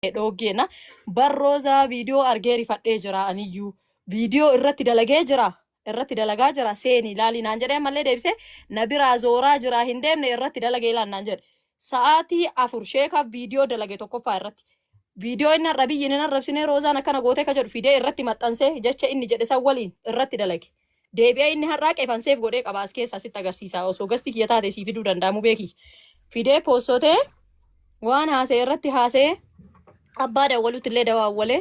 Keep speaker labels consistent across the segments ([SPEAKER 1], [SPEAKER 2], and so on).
[SPEAKER 1] Dhooggeena barroozaa viidiyoo argee rifadhee jira. Aniyyuu viidiyoo irratti dalagee jira, irratti dalagaa jira, seeni ilaali naan jedhee. Ammallee deebisee na biraa zooraa jira, hin deemne, irratti dalagee ilaali naan jedhe. Sa'aatii 4 sheekaaf viidiyoo dalage. Tokkoffaa irratti viidiyoo inni har'a biyyi inni arrabsinee Roozaan akkana gootee ka jedhu fidee irratti maxxansee, jecha inni jedhe san waliin irratti dalage. Deebi'ee inni har'aa qeefanseef godhee qaba. As keessaa sitti agarsiisa. Osoo gasti kiyya taate sii fiduu danda'amu beeki. Fidee poostotee waan haasa'e irratti haasa'ee, abbaa dawwalutti illee dawaawwalee,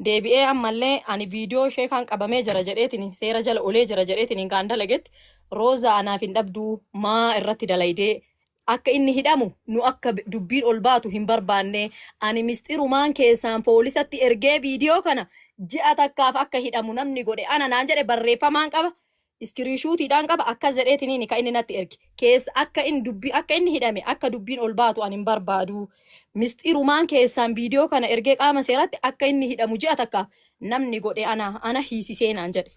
[SPEAKER 1] deebi'ee ammallee ani viidiyoo ishee kan qabamee jira jedheetiin, seera jala olee jira jedheetiin kan dalagetti, Roozaa anaaf hin dhabduu, maa irratti dalaydee akka inni hidhamu, nu akka dubbiin ol baatu hin barbaanne, ani mistirumaan keessaan poolisatti ergee viidiyoo kana ji'a takkaaf akka hidhamu namni godhe ana naan jedhe. Barreeffamaan qaba, screenshotiidhaan qaba. Akkas jedheetiniin kan inni natti erge keessa akka inni dubbii, akka inni hidhame, akka dubbiin ol baatu ani hin barbaadu, mistirumaan keessaan viidiyoo kana ergee qaama seeratti akka inni hidhamu ji'a takkaaf namni godhe ana, ana hiisisee naan jedhe.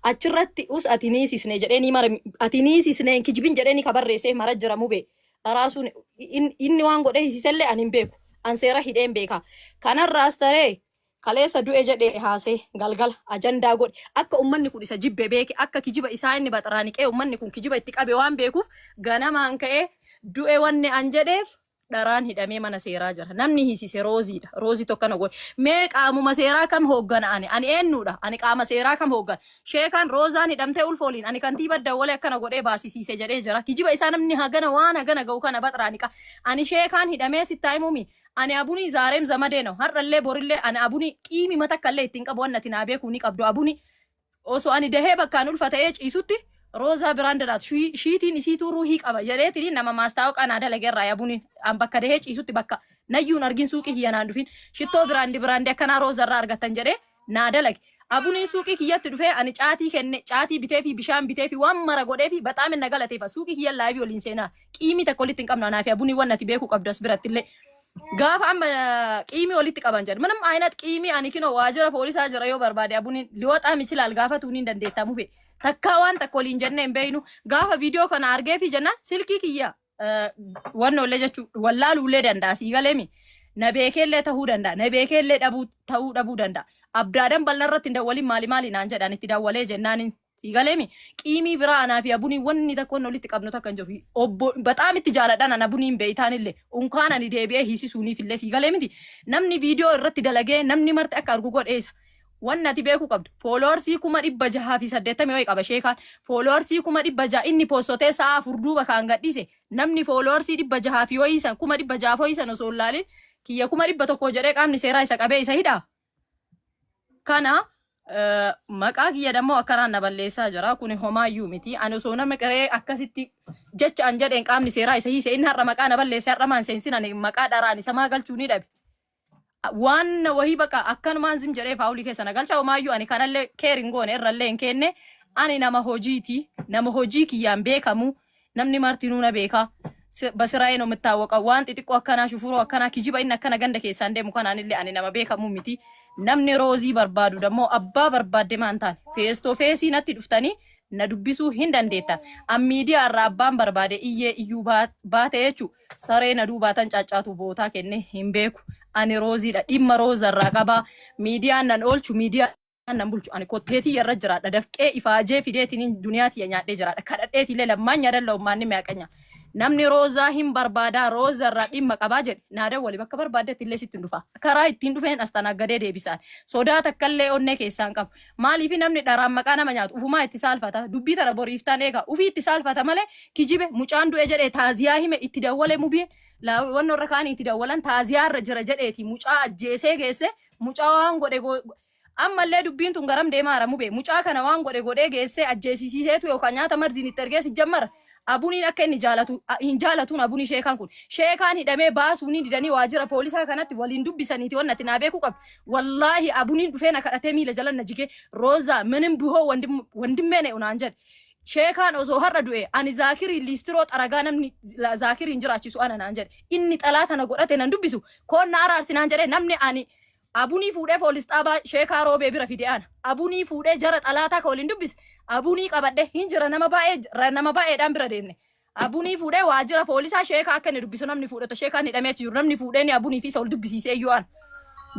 [SPEAKER 1] Achirratti us ati niisisne jedhee ni mara, ati niisisne hin kijibin jedhee ni kabarreessee mara jira. Mube dharaasuun inni waan godhee hiisisellee ani hin beeku, an seera hidheen beeka. Kanarraas taree kaleessa du'e jedhee haasee galgala ajandaa godhe. Akka ummanni kun isa jibbe beeke, akka kijiba isaa inni baxaraaniqee ummanni kun kijiba itti qabe waan beekuuf, ganamaan ka'ee du'e wanni an jedheef dharaan hidhamee mana seeraa jira. Namni hiisise Rooziidha. Roozii tokkana godhe. Mee qaamuma seeraa kam hooggana ani? Ani eenyudha? Ani qaama seeraa kam hooggana? Sheekaan Roozaan hidhamtee ulfooliin ani kantiiba dawwalee akkana godhee baasisiise jedhee jira. Kijiba isaa namni hagana waan hagana ga'u kana baxraaniqa. Ani sheekaan hidhamee sittaa himumi. Ani abunii zaareem zamadee no. Har'allee borillee ani abunii qiimi matakkallee ittiin qabu, waan ati naa beekuu ni qabdu abunii. Osoo ani dahee bakkaan ulfa ta'ee ciisutti Roozaa biraan dalaatu shiitiin isiituu ruuhii qaba jedheetiin nama maastaawoqaa naa dalage irraa yabuniin an bakka dahee ciisutti, bakka nayyuun argin, suuqii kiyya naan dhufin, shittoo brand brand akkanaa Rooza irraa argattan jedhee naa dalage. Abuniin suuqii kiyyatti dhufee ani caatii kenne, caatii bitee fi bishaan bitee fi waan mara godhee fi baxaamin na galateefa. Suuqii kiyya live waliin seenaa, qiimii takka walitti hin qabnu anaa fi abunii. Waan ati beekuu qabdu as biratti illee. Gaafa amma qiimii walitti qaban jedhu ምንም አይነት qiimii ani kinoo waajjira poolisaa jira, yoo barbaade abuniin ሊወጣም ይችላል gaafatuun hin dandeettamu be. Takkaa waan takka waliin jennee hin beeynu. Gaafa viidiyoo kana argee fi jennaan silkii kiyya wannollee jechuu wallaaluullee danda'a, sii galeemi. Na beekeellee ta'uu danda'a, na beekeellee dhabuu ta'uu dhabuu danda'a. Abdaadan bal'aa irratti hin dawwalin, maali maali naan jedhan, itti dawwalee jennaan, sii galeemi, qiimii biraa anaa fi abunii wanni takka wanni walitti qabnu takka hin jiru. Obbo baxaam itti jaaladhaan an abuniin beeytaanillee unkaan ani deebi'ee hiisisuuniif illee, sii galee miti. Namni viidiyoo irratti dalagee namni marti akka argu godheessa. Wanni ati beekuu qabdu followersii 680,000 wayi qaba sheekaan. Followersii 600,000 inni postotee sa'a 4 duuba kaan gadhiise, namni followersii 600 fi wayii san, 600,000 wayii san osoo hin laalin, kiyya 100,000 jedhee qaamni seeraa isa qabee isa hidhaa. Kana maqaa kiyya dammoo akkanaan na balleessaa jira. Kuni homaayyuu miti. Ani osoo nama qiree akkasitti jecha an jedheen qaamni seeraa isa hiise, inni har'a maqaa na balleesse, har'a maan seensin ani maqaa dharaan isa maa galchuu ni dhabe. Waan wahii baqa akkanumaan zim jedhee faawulii keessa na galcha. Homaayyuu ani kanallee care hin goone, irrallee hin kenne. Ani nama hojiiti. Nama hojii kiyyaan beekamu. Namni martinuu na beeka. በስራዬ ነው የምታወቀው. Waan xixiqqoo akkanaa, shufuroo akkanaa, kijiba inni akkana ganda keessaan deemu kanaanillee ani nama beekamu miti. Namni Roozii barbaadu dammoo abbaa barbaadde maan taane face to face natti dhuftanii na dubbisuu hin dandeettan. An miidiyaa irraa abbaan barbaade iyyee iyyuu baate jechuu saree na duubaatan caaccaatu bootaa kenne hin beeku. Ani Rooziidha, dhimma Rooza irraa qabaa. Miidiyaan nan oolchu, miidiyaa nan bulchu. Ani kotteetii irra jiraadha, dafqee ifaajee fideetiin duniyaa tiyya nyaadhee jiraadha, kadhadheetillee lammaan nyaadalla ummaanni meeqanya. Namni Roozaa hin barbaadaa, Rooza irraa dhimma qabaa jedhe naa dawwali, bakka barbaaddetti illee sitti hin dhufa. Karaa ittiin dhufeen as tanaggadee deebisaan sodaa takkallee onnee keessaan qabu. Maaliif namni dharaan maqaa nama nyaatu ufumaa itti saalfata? Dubbii tana boriiftaan eega ufii itti saalfata malee. Kijibe, mucaan du'e jedhee taaziyaa hime, itti dawwale. Mubee wannoo irra kaanii itti dawwalan, taaziyaa irra jira jedheeti mucaa ajjeesee geesse. Mucaa waan godhe ammallee dubbiin tun garam deemaa jira mube? Mucaa kana waan godhe godhee geessee ajjeesisiiseetu yookaan nyaata marziin itti ergee si jammara. Abuniin akka inni jaalatu hin jaalatuun abunii sheekaan kun sheekaan hidhamee baasuu ni didanii waajjira poolisaa kanatti waliin dubbisaniiti. Wanni ati naa beekuu qabdu, wallaahi abuniin dhufee na kadhatee miila jala na jigee, "Roozaa, ምንም ቢሆን ወንድሜ ነው" naan jedhe. Sheekaan osoo har'a du'e ani Zaakiriin liistiroo xaragaa, namni Zaakiriin jiraachisu ana naan jedhe. Inni xalaa tana godhate nan dubbisu koon na araarsi naan jedhe. Namni ani abunii fuudhee poolis xaabaa sheekaa Roobee bira fide ana. Abunii fuudhee jara xalaataa ka waliin dubbise abunii qabadhe hin jira. Nama baay'ee, nama baay'eedhaan bira deemne. Abunii fuudhee waajjira poolisaa sheekaa akka inni dubbisu namni fuudhata sheekaan hidhamee achi jiru namni fuudhee ni abunii fi isa ol dubbisiisee iyyuu an.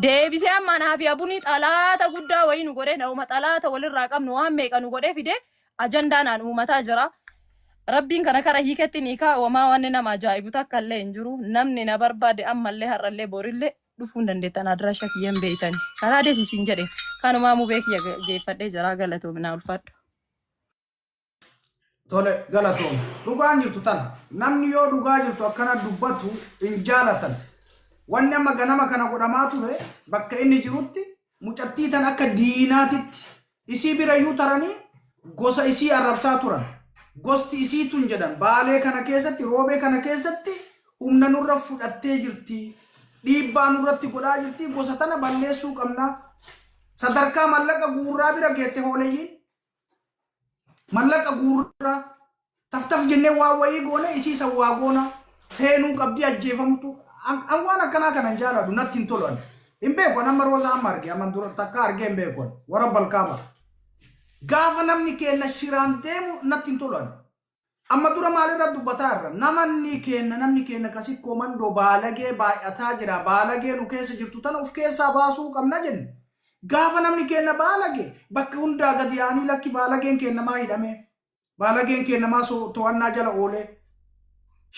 [SPEAKER 1] Deebisee amma anaa fi abunii xalaata guddaa wayii nu godhee nama xalaata walirraa qabnu waan meeqa nu godhee fidee ajandaa naan uumataa jira. Rabbiin kana kara hiiketti ni kaa wamaa wanni nama ajaa'ibu takka illee hin jiru. Namni na barbaade ammallee har'allee borillee dhufuu hin dandeettan adrasha kiyyan beeytani. Karaa deesisiin jedhe kanumaa mubee kiyya geeffadhee jira galatoomi naa ulfaadhu.
[SPEAKER 2] Tole galatoom. Dhugaan jirtu tana. Namni yoo dhugaa jirtu akkana dubbatu hin jaalatan. Wanni amma ganama kana godhamaa ture bakka inni jirutti mucattii tan akka diinaatitti isii birayyuu taranii gosa isii arrabsaa turan. Gosti isii tun jedhan baalee kana keessatti roobee kana keessatti humna nurra fudhattee jirti. Dhiibbaa nurratti godhaa jirti. Gosa tana balleessuu qabna. Sadarkaa mallaqa guurraa bira geette hooleyyiin. Mallaqa guurraa taftaf jennee waa wayii goone isii san waa goona seenuu qabdii ajjeefamtu an waan akkanaa kana hin jaaladhu natti hin tolu ani. Hin beeku an amma roozaa amma arge amma dura takka argee hin beeku ani warra balkaaba. Gaafa namni keenna shiraan deemu natti hin tolu ani. Amma dura maalirra dubbataa irra namanni keenna namni keenna ka sikkoo mandoo baalagee baay'ataa jira baalagee nu keessa jirtu tana of keessaa baasuu qabna jenne. Gaafa namni keenna baalage bakka hundaa gadi yaa'anii lakki baalageen keenna maa hidhamee baalageen keenna maa to'annaa jala oolee.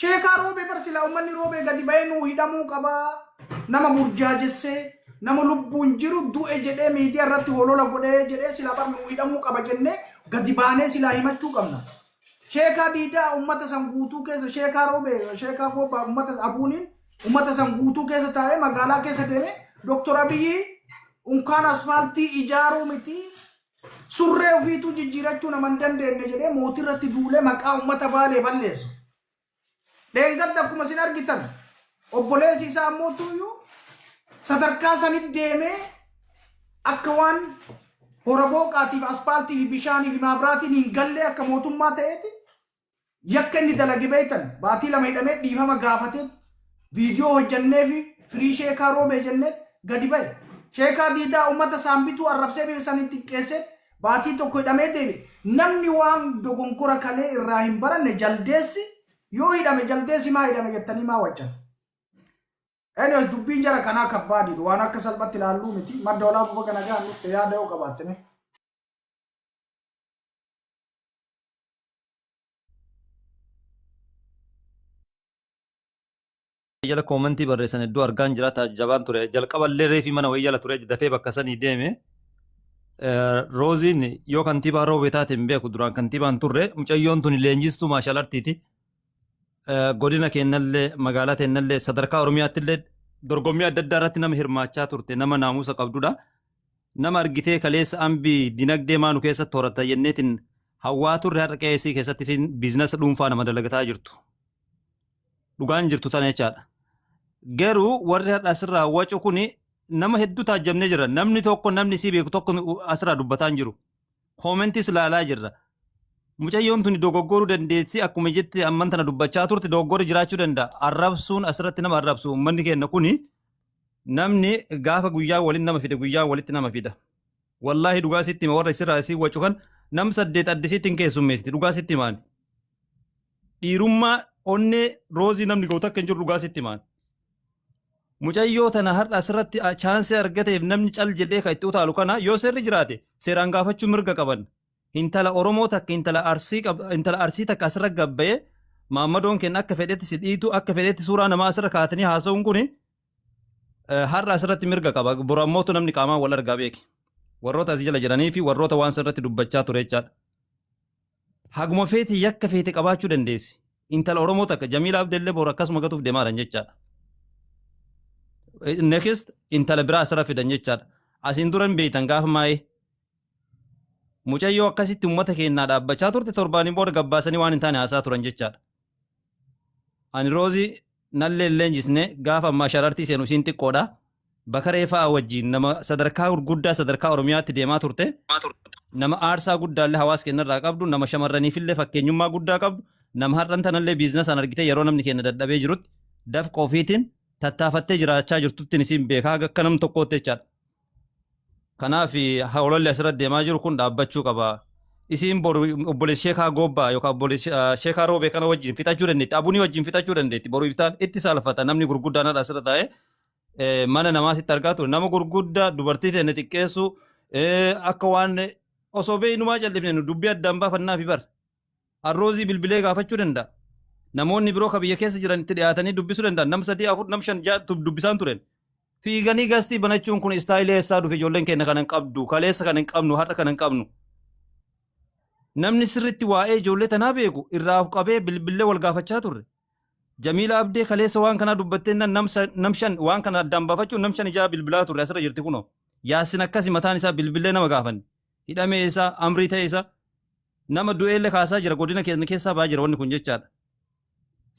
[SPEAKER 2] Sheekaa roobee bar silaa uummanni roobee gadi ba'ee nuu hidhamuu qabaa nama burjaajessee nama lubbuun jiru du'e jedhee miidiyaa irratti holola godhee jedhee silaa bar nuu hidhamuu qaba jennee gadi baanee silaa himachuu qabna. Sheekaa diidaa ummata san guutuu keessa sheekaa roobee sheekaa goobaa ummata abuuniin ummata san guutuu keessa taa'ee magaalaa keessa deemee Dooktor Abiyyi unkaan asfaaltii ijaaruu miti surree ofiituu jijjiirachuu nama hin dandeenye jedhee mootii irratti duulee maqaa ummata baalee balleessa. Dheengadda akkuma isin argitan obboleessi isaa ammoo tuyyuu sadarkaa sanitti deemee akka waan hora booqaatiif aspaaltii fi bishaanii fi maabraatiin hin gallee akka mootummaa ta'eeti yakka inni dalage beektan baatii 2 hidhamee dhiifama gaafatee viidiyoo hojjannee fi firii sheekaa roobee jennee gadi ba'e. Sheekaa diidaa uummata saambituu arrabsee bifa saniin xiqqeessee baatii 1 hidhamee deebi'e. Namni waan dogonkora kalee irraa hin baranne jaldeessi yoo hidhame jaldeessi maa hidhame jettanii maa waccan. Anyways dubbiin jara kanaa kabbaadiidha waan akka salphatti ilaalluu miti madda olaanuu baga nagaan dhufte yaada yoo qabaatte mee.
[SPEAKER 3] Jala koomentii barreessan hedduu argaan jira taajjabaan ture jalqaballee reefii mana wayii jala ture dafee bakka sanii deeme. Rooziin yoo kantiibaa roobee taate hin beeku duraan kantiibaan turre mucayyoon tun leenjistuu maashaal artiiti. Godina keennallee magaalaa teennallee sadarkaa Oromiyaattillee dorgommii adda addaa irratti nama hirmaachaa turte nama naamusa qabdudha. Nama argitee kaleessa ambii dinagdee maanu keessatti horatta jenneetiin hawwaa turre har'a qe'ee isii keessatti isiin biizinasa dhuunfaa nama dalagataa jirtu. Dhugaan jirtu tana jechaadha. Garuu warri har'a asirraa wacu kuni nama hedduu taajjabnee jira. Namni tokko namni isii beeku tokko asirraa dubbataa hin jiru. Koomentis ilaalaa jirra. Mucayyoon tuni dogoggoruu dandeessi akkuma jette amman tana dubbachaa turte dogoggorri jiraachuu danda'a. Arrabsuun asirratti nama arrabsu uummanni keenya kuni namni gaafa guyyaa waliin nama fide guyyaa walitti nama fida. Wallaahi dhugaa sitti hima warra isirraa isii wacu kan nam 8 addisitti hin keessummeessiti dhugaa sitti himaani. Dhiirummaa onnee roozii namni ga'u takka hin jiru dhugaa sitti himaan. Mucayyoo tana har'a asirratti chaansii argateef namni cal jedhee kan itti utaalu kana yoo seerri jiraate seeraan gaafachuu mirga qaban. Intala Oromoo takka intala Arsii intala Arsii takka asirra gabbayee maammadoon keenya akka fedhetti si dhiitu akka fedhetti suuraa namaa asirra kaatanii haasa'uun kuni har'a asirratti mirga qaba. Boru ammootu namni qaamaan wal argaa beeki. Warroota asii jala jiranii fi warroota waan sirratti dubbachaa ture jechaadha. Haguma feete yakka feete qabaachuu dandeessi. Intala Oromoo takka Jamiila Abdellee boru akkasuma gatuuf deemaadhan jechaadha. Next intala biraa asirra fidan jechaadha. Asiin dura hin beektan gaafa maayee. Mucayyoo akkasitti uummata keenyaa dhaabbachaa turte torbaaniin booda gabbaasanii waan hin taane haasaa turan jechaadha. Ani Roozii nallee hin leenjisne gaafa ammaa sharartii seenu isiin xiqqoodha. Bakaree fa'a wajjin nama sadarkaa gurguddaa sadarkaa Oromiyaatti deemaa turte. Nama aarsaa guddaallee hawaasa keenyarraa qabdu, nama shamarraniifillee fakkeenyummaa guddaa qabdu, nama har'an tanallee biizinasaan argitee yeroo namni keenya dadhabee jirutti dafqa ofiitiin tattaafattee jiraachaa jirtuttiin isiin beekaa akka nam tokkootti jechaadha. Kanaaf hololli asirratti deemaa jiru kun dhaabbachuu qaba. Isiin boru obboleessi sheekaa Goobbaa yookaan obboleessi sheekaa Roobee kana wajjin fixachuu dandeetti. Abunii wajjin fixachuu dandeetti. Boru iftaan itti saalfata namni gurguddaan haadha asirra taa'ee mana namaatitti argaa ture. Nama gurguddaa dubartii ta'e xiqqeessu akka waan osoo beeynumaa callifne nu dubbii addaan baafannaa fi bar. Arroozii bilbilee gaafachuu danda'a. Namoonni biroo ka biyya keessa jiran itti dhiyaatanii dubbisuu danda'an. Nam sadii afur nam shan ja'a dubbisaan turen. Fiiganii gastii banachuun kun istaayilii eessaa dhufe? Ijoolleen keenya kana hin qabdu. Kaleessa kana hin qabnu, har'a kana hin qabnu. Namni sirriitti waa'ee ijoollee tanaa beeku irraa of qabee bilbilee wal gaafachaa turre. Jamiila Abdee kaleessa waan kanaa dubbattee nam shan waan kana addaan baafachuun nam shan ijaa bilbilaa turre, asirra jirti kunoo. Yaasin akkasi mataan isaa bilbilee nama gaafanne. Hidhamee isaa amrii ta'e isaa nama du'eellee kaasaa jira, godina keenya keessaa ba'aa jira wanni kun jechaadha.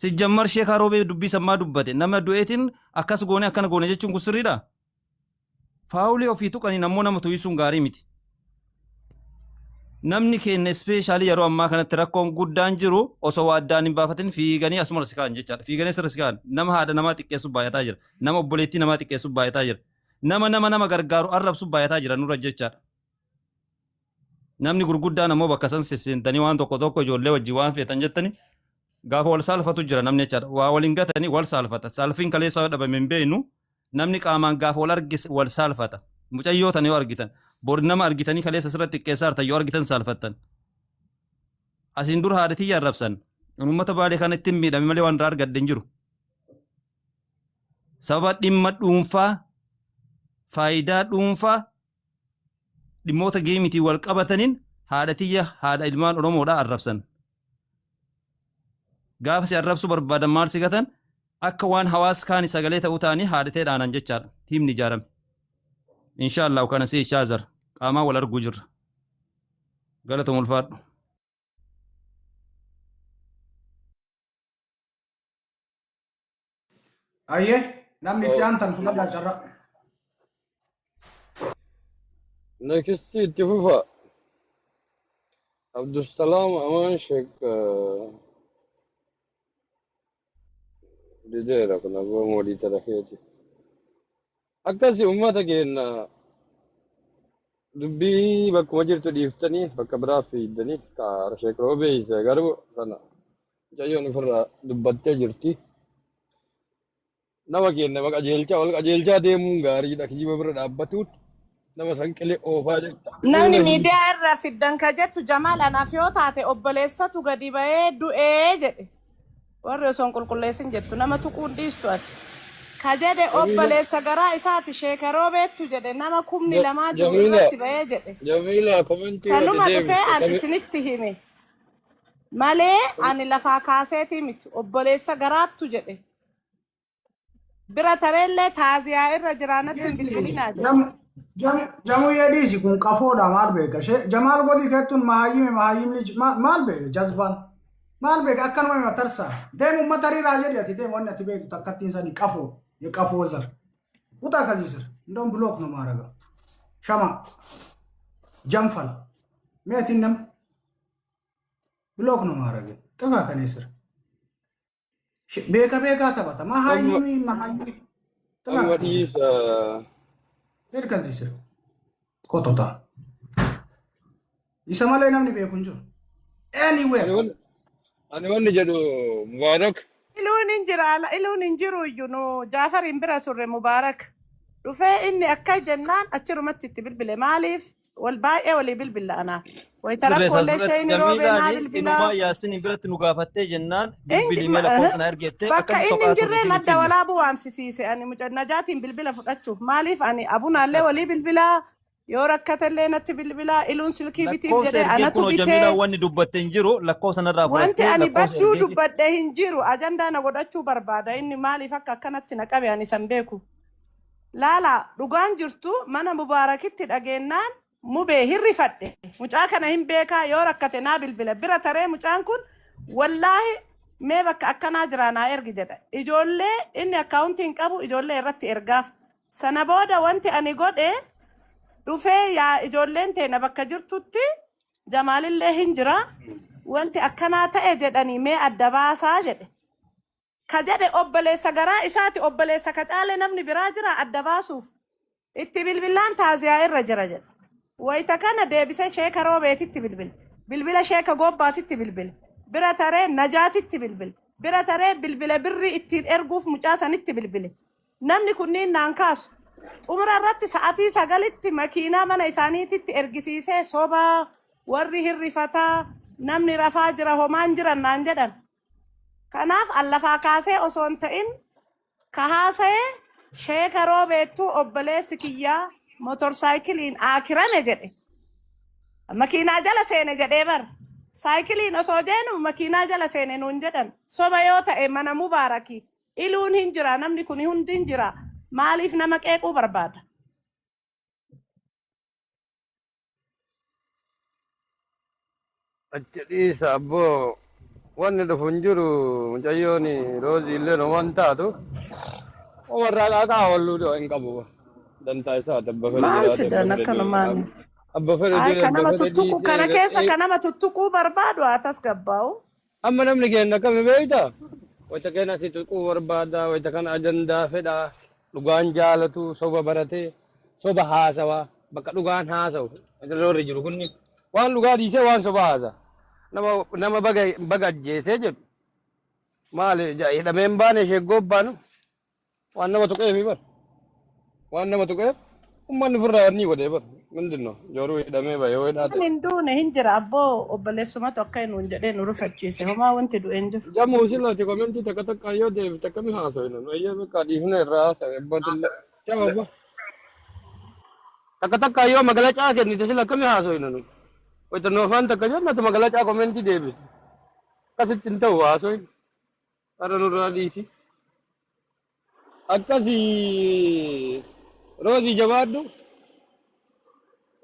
[SPEAKER 3] Sijjammar sheekaa Roobee dubbii sammaa dubbate nama du'eetiin akkas goone akkana goone jechuun kun sirriidha. Faawulii ofii tuqanii ammoo nama tu'isuun gaarii miti. Namni keenya especially yeroo ammaa kanatti rakkoon guddaan jiru osoo waa addaan hin baafatin fiiganii asuma si kaa'an jechaadha. Fiiganii asirra si kaa'an. Nama haadha namaa xiqqeessuuf baay'ataa jira. Nama obboleettii namaa xiqqeessuuf baay'ataa jira. Nama nama gargaaru arrabsuuf baay'ataa jira nurra jechaadha. Namni gurguddaan ammoo bakka san sisseentanii waan tokko tokko ijoollee wajjin waan feetan jettanii gaafa wal saalfatu jira namni jechaadha. Waa waliin gatanii wal saalfata. Saalfiin kaleessa yoo dhabame hin beeknu, namni qaamaan gaafa wal argis wal saalfata. Mucayyoo tana yoo argitan, bor nama argitanii kaleessa asirratti xiqqeessaa jirtan yoo argitan saalfattan. Asiin dura haadha tiyya arrabsan. Uummata Baalee kana ittiin miidhame malee waan irraa argadde hin jiru. Sababa dhimma dhuunfaa, faayidaa dhuunfaa, dhimmoota geemitiin wal qabataniin haadha tiyya, haadha ilmaan Oromoodhaa arrabsan. Gaafa si arrabsuu barbaadan maal si gatan? Akka waan hawaasa kaani sagalee ta'uu ta'anii haadhatee dhaanan jechaadha. Tiimni ijaarame. Inshaallah kana si ishaazar qaamaan wal arguu jirra. Galatuma, ulfaadhu.
[SPEAKER 2] Ayyee, namni itti aantan fudhadhaa carraa.
[SPEAKER 4] Next itti fufa. Abdusalaam Amaan Sheek dideera kun abbaa moodii tarakeeti. Akkasi uummata keenya dubbii bakkuma jirtu dhiiftanii bakka biraa fiiddanii kaara Sheek Roobee isa garuu sana mucayyoon ofirraa dubbattee jirti. Nama keenya qajeelchaa wal qajeelchaa deemuun gaariidha. Kijiba bira dhaabbatuun nama sanqilee oofaa jirta.
[SPEAKER 5] Namni miidiyaa irra fiddan ka jettu Jamaal, anaaf yoo taate obboleessatu gadi bahee du'ee jedhe. Warri osoo hin qulqulleessin jettu nama tuquun dhiistu ati. Ka jedhe obboleessa garaa isaati, sheekaroo beektu jedhe, nama 20,000 jiru
[SPEAKER 4] Jamiila
[SPEAKER 5] irratti bahee jedhe.
[SPEAKER 4] Jamiila, komentii ati
[SPEAKER 5] Sanuma dhufee
[SPEAKER 4] deebiste
[SPEAKER 5] an isinitti hime malee ani lafaa kaaseetii miti, obboleessa garaattu jedhe. Bira tareellee taaziyaa irra jiraanatti hin bilbilinaa jedhe.
[SPEAKER 2] Jamuyyee dhiisi, kun qafoodha, maal beeka? Jamaal godii keettuun mahayyime mahayyimni maal beeka? Jazbaan maal beeka? Akkanuma hima tarsaa deemu uummata riiraa jedhi. Ati deemu, wanni ati beektu takkattiin sanii qafoo የቀፎ ዘር ውጣ ከዚህ ስር፣ እንደውም block ነው ማረገው። ሸማ ጀንፈል ሜቲንም block ነው ማረገው። ጥፋ ከኔ ስር። beeka beekaa taphata mahayyimi mahayyimi ጥፋ
[SPEAKER 4] Amma
[SPEAKER 2] ከዚህ ስር።
[SPEAKER 4] dhiisa.
[SPEAKER 2] ሂድ ከዚህ ስር ቆጦታ። Isa malee namni beeku hin jiru anywhere.
[SPEAKER 4] Ani wanni jedhu Mubaarak.
[SPEAKER 5] Iluun hin jira, iluun hin jiru iyyuu nu Jaafariin bira turre. Mubaarak dhufee inni akka jennaan achirumatti itti bilbile. Maaliif wal baay'ee walii bilbila anaa. Wayita
[SPEAKER 3] Sirreessa
[SPEAKER 5] rakkoolee
[SPEAKER 3] duratti
[SPEAKER 5] isheen roobee naa
[SPEAKER 3] Jamiilaan
[SPEAKER 5] bilbilaa.
[SPEAKER 3] inumaa Yaasiniin biratti nu gaafattee jennaan bilbilii mee lakkoofsa na ergettee
[SPEAKER 5] Bakka
[SPEAKER 3] akkasi
[SPEAKER 5] inni
[SPEAKER 3] soqaa
[SPEAKER 5] hin
[SPEAKER 3] turre
[SPEAKER 5] jirree
[SPEAKER 3] isin
[SPEAKER 5] madda
[SPEAKER 3] itti himne.
[SPEAKER 5] walaabuu waamsisiise ani muca Najaatiin bilbila fudhachuuf. Maaliif ani abunaallee walii bilbilaa, yoo rakkatellee natti bilbilaa, iluun silkii bitiif
[SPEAKER 3] Lakkoofsa
[SPEAKER 5] jedhee
[SPEAKER 3] ergee
[SPEAKER 5] anatu
[SPEAKER 3] kunoo
[SPEAKER 5] bitee.
[SPEAKER 3] Jamiilaan wanni dubbatte hin jiru, lakkoofsa narraa
[SPEAKER 5] Wanti
[SPEAKER 3] fudhattee
[SPEAKER 5] ani
[SPEAKER 3] lakkoofsa
[SPEAKER 5] badduu
[SPEAKER 3] ergee
[SPEAKER 5] dubbadhe hin jiru. Ajandaa na godhachuu barbaada. Inni maaliif akka akkanatti na qabe ani san beeku. Laala, dhugaan jirtu mana Mubaarakitti dhageennaan mubee hirrifadhe. Mucaa kana hin beekaa, yoo rakkate naa bilbila. Bira taree mucaan kun wallaahi mee bakka akkanaa jira naa ergi jedha. Ijoollee inni akkaawuntii hin qabu ijoollee irratti ergaaf. Sana booda wanti ani godhe dhufee yaa ijoolleen teena bakka jirtutti Jamaalillee hin jira. Wanti akkanaa ta'e jedhanii mee adda baasaa jedhe. Ka jedhe obboleessa garaa isaati, obboleessa ka caale namni biraa jira adda baasuuf. Itti bilbilaan taaziyaa irra jira jedhe. Wayita kana deebisee sheeka Roobeetitti bilbile. Bilbila sheeka gobbaatitti bilbile. Bira taree najaatitti bilbile. Bira taree bilbila birri ittiin erguuf mucaa sanitti bilbile. Namni kunniin naan kaasu. Xumura irratti sa'atii 9tti makiinaa mana isaaniititti ergisiisee sobaa warri hirrifataa namni rafaa jira homaan jiran naan jedhan. Kanaaf allafaa kaasee osoo hin ta'in ka haasa'e sheeka roobeettuu obboleessi kiyyaa motorsaayikiliin aakirame jedhe. Makiinaa jala seene jedhee bar. Saayikiliin osoo deemu makiinaa jala seene nuun jedhan. Soba yoo ta'e mana Mubaaraki. Iluun hin jira namni kun hundi hin jira. Maaliif nama qeequu barbaada?
[SPEAKER 4] Achi dhiisa abboo wanni dhufu hin jiru mucayyoon roozii illee homaan taatu omarraa qaaqaa olluu hin qabu. Dantaa isaa abba fedhe
[SPEAKER 5] Maal
[SPEAKER 4] jiraate abba
[SPEAKER 5] fidan
[SPEAKER 4] fedhe du'e
[SPEAKER 5] akkanumaan?
[SPEAKER 4] abba fedhe
[SPEAKER 5] Ay
[SPEAKER 4] du'e
[SPEAKER 5] ka
[SPEAKER 4] abba
[SPEAKER 5] nama
[SPEAKER 4] fedhe
[SPEAKER 5] tuttuqu
[SPEAKER 4] dhiisee
[SPEAKER 5] kana keessa ka nama tuttuquu barbaadu haa tasgabbaa'u.
[SPEAKER 4] Amma namni keenya akkami beektaa? Wayita keenya asii tuquu barbaada, wayita kana ajandaa fedha, dhugaan jaalatu, soba baratee, soba haasawaa, bakka dhugaan haasawu. Warri jiru kunni waan dhugaa dhiisee waan soba haasa. Nama nama baga baga ajjeesee jedhu maali hidhamee hin baane ishee gobbaanu waan nama tuqeefi bar. Waan nama tuqeef uummanni ofirraa wanni godhee bar. Mindinno jooruu hidhamee bahe yoo hidhaa ta'e.
[SPEAKER 5] Waan hin duune hin jira abboo obboleessumatu akka inni nuun jedhee nu rufachiise homaa wanti du'e hin jiru.
[SPEAKER 4] Jamu silati komentii takka takka yoo deebite akkami haasofna nu eeyyee bakka dhiifne irraa haasawe abbootillee. Yaa abba. Takka takka yoo magalacaa kennite sila akkami haasofna nu. Wayita nu afaan takka jennu ati magalacaa komentii deebiste. Akkasitti hin ta'u haasofni. Har'a nurraa dhiisi. Akkasii roozii jabaadhu.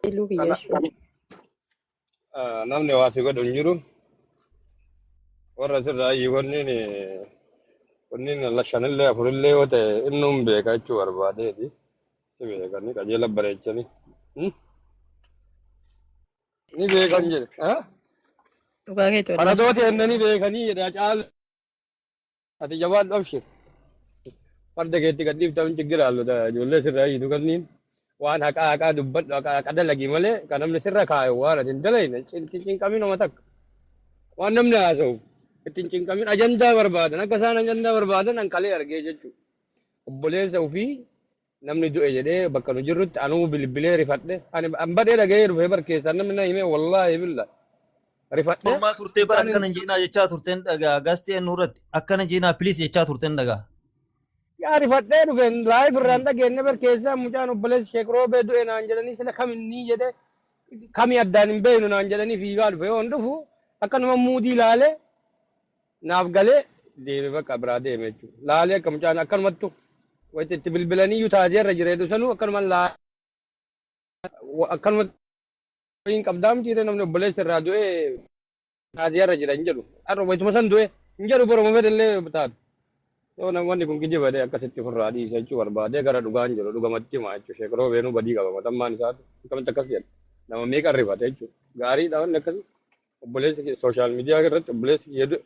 [SPEAKER 1] Iluu
[SPEAKER 4] Kana
[SPEAKER 1] kiyya ishee.
[SPEAKER 4] namni waa si godhu hin jiru. Warra sirraa iyyuu kunniin kunniin shanillee afurillee yoo ta'e inni hin beeka jechuu barbaadeeti. Si beekanii qajeela bareechanii. Ni beekan jedhe.
[SPEAKER 1] Dhugaa keetu wallaahi.
[SPEAKER 4] Faradoota ennanii beekanii jedhe caalu. Ati jabaadhu abshir. Farda keetti gad dhiifta hin chiggiraallu ijoollee sirraa iyyitu kanniin waan haqaa haqaa dubbadhu haqaa haqa dalagi malee kan namni sirra kaayu waan ati hin dalayne itti cinqamin homa takka. Waan namni haasa'u itti hin cinqamin ajandaa barbaadan akka isaan ajandaa barbaadan an kalee argee jechuudha. Obboleessa ofii namni du'e jedhee bakka nu jirrutti anuu bilbilee rifadhe ani an badhee dhaga'ee dhufee bar keessaan namni na himee wallaahi billa rifadhe
[SPEAKER 3] Mormaa turtee bara
[SPEAKER 4] mucaan
[SPEAKER 3] akkana hin jeenaa jechaa turteen dhagaa gastii ennuu irratti akkana jeenaa piliis jechaa turteen dhagaa.
[SPEAKER 4] Yaa rifadhee dhufeen live irraan dhageenye bar keessaa mucaan obboleessi Sheek Roobee du'e naan jedhanii sila kam inni jedhe kami addaan hin beeknu naan jedhanii fiigaa dhufe yoon dhufu akkanuma muudii laalee naaf galee deeme bakka biraa deeme jechuudha. Laalee akka mucaan akkanumattu wayita itti bilbilanii iyyuu taajeerra jireedhu sanuu akkanuma akkanumatti hin qabdaa mitiire namni obboleessi irraa du'e taajeerra jira hin jedhu. Har'a wayituma san du'e hin jedhu boruma fedhellee taatu. Yoo wanni kun kijiba jedhee akkasitti ofirraa dhiisa jechuu barbaadee gara dhugaan jiru dhugamatti himaa jechuudha. Sheek Roobeenuu badii qaba matammaan isaatu akkamitti akkas jedha. Nama meeqa rifate jechuudha. Gaariidha wanni akkasii. Obboleessi kee sooshaal miidiyaa irratti obboleessi kee du'e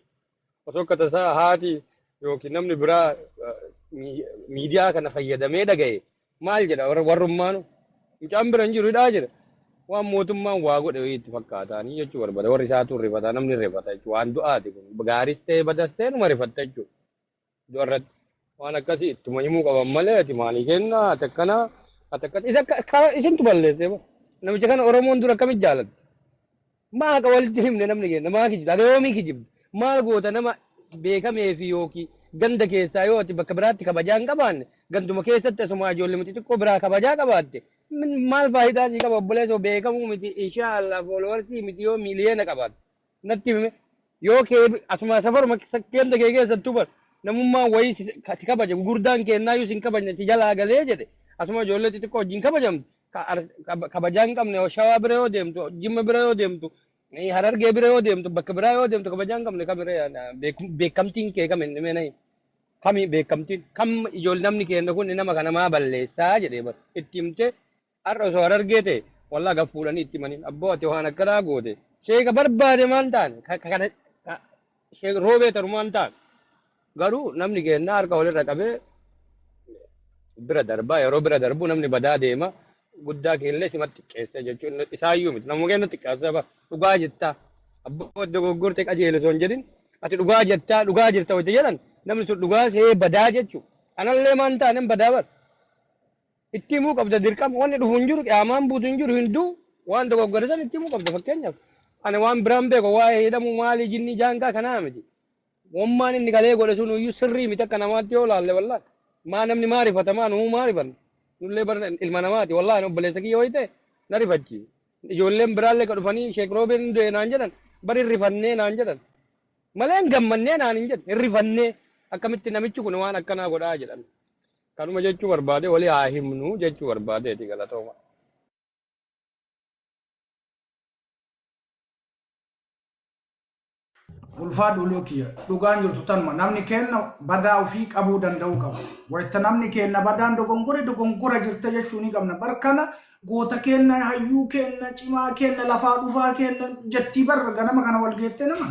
[SPEAKER 4] osoo akka tasaa haati yookiin namni biraa miidiyaa kana fayyadamee dhagaye maal jedha warrummaanu mucaan bira hin jiru hidhaa jira. Waan mootummaan waa godhe wayii itti fakkaataanii jechuu barbaada. Warri isaatu rifata namni rifata jechuudha. Waan du'aati kun gaaris ta'e badas ta'e numa rifatta jechuudha. Du'a irratti waan akkasii ittuma himuu qaban malee ati maalii kenna ati akkana ati akkas isa isintu balleessee bara. Namicha kana Oromoon dura akkamitti jaalatti? Maa haqa walitti himne namni kenna maa kijibda haga yoomii kijibda maal goota nama beekamee fi yookiin ganda keessaa yoo ati bakka biraatti kabajaa hin qabaanne ganduma keessatti asuma ijoollee xixiqqoo biraa kabajaa qabaatte maal faayidaa sii qaba obboleessoo beekamuu miti inshaallah foolowarsii miti yoo miiliyoona qabaatte natti hime yoo kee asuma safaruma ganda kee keessattuu bar namummaan wayii si kabaja gurguddaan kennaayyuu si hin kabajne si jalaa galee jedhe asuma ijoollee xixiqqoo wajjin kabajamtu kabajaa hin qabne shawaa bira yoo deemtu jimma bira yoo deemtu harargee bira yoo deemtu bakka biraa yoo deemtu kabajaa hin qabne kamiree beekamtiin kee kam hin hime kami beekamtiin kam ijoollee namni kenna kun nama kana maa balleessaa jedhee bar itti himte har'a osoo harargee ta'e wallaa gad fuudhanii itti himanii abboo ati waan akkanaa goote sheeka barbaade maan taane kana sheek roobee taru maan taane garuu namni kenna harka walirra qabee bira darbaa yeroo bira darbu namni badaa deema guddaa keellee simatti xiqqeessa jechuun isaayyuu miti namuma kenna xiqqeessa ba dhugaa jettaa Abboo dogoggorte qajeele osoo hin jedhin ati dhugaa jettaa dhugaa jirta wajja jedhan namni sun dhugaa see badaa jechu. Anallee maan taane badaa bar. Itti himuu qabda dirqama wanni dhufu hin jiru qiyaamaan buutu hin jiru hinduu waan dogoggore san itti himuu qabda fakkeenyaaf. Ani waan biraan beeku waa'ee hidhamu maali jinni jaangaa kanaa miti. Wammaan inni kalee godhe sun iyyuu sirrii miti akka namaatti yoo laalle wallaahi. Maa namni maa rifata maa nuu maa rifanna. Nullee bar ilma namaati wallaahi obboleessa kiyya wayi ta'e na rifachi. Ijoolleen biraallee ka dhufanii sheek roobeen du'e naan jedhan bari rifannee naan jedhan. Malee hin gammannee naan hin jedhan hin rifannee akkamitti namichi kun waan akkanaa godhaa jedhan. Kanuma jechuu barbaade walii haa himnu jechuu barbaadeeti galatooma.
[SPEAKER 2] Ulfaadhu uluu kiyya dhugaan jirtu tanuma namni keenna badaa ofii qabuu danda'uu qaba. Wayita namni keenna badaan dogongore dogongora jirte jechuu ni qabna. Bar kana goota keenna hayyuu keenna cimaa keenna lafaa dhufaa keenna jettii bar ganama kana wal geettee nama.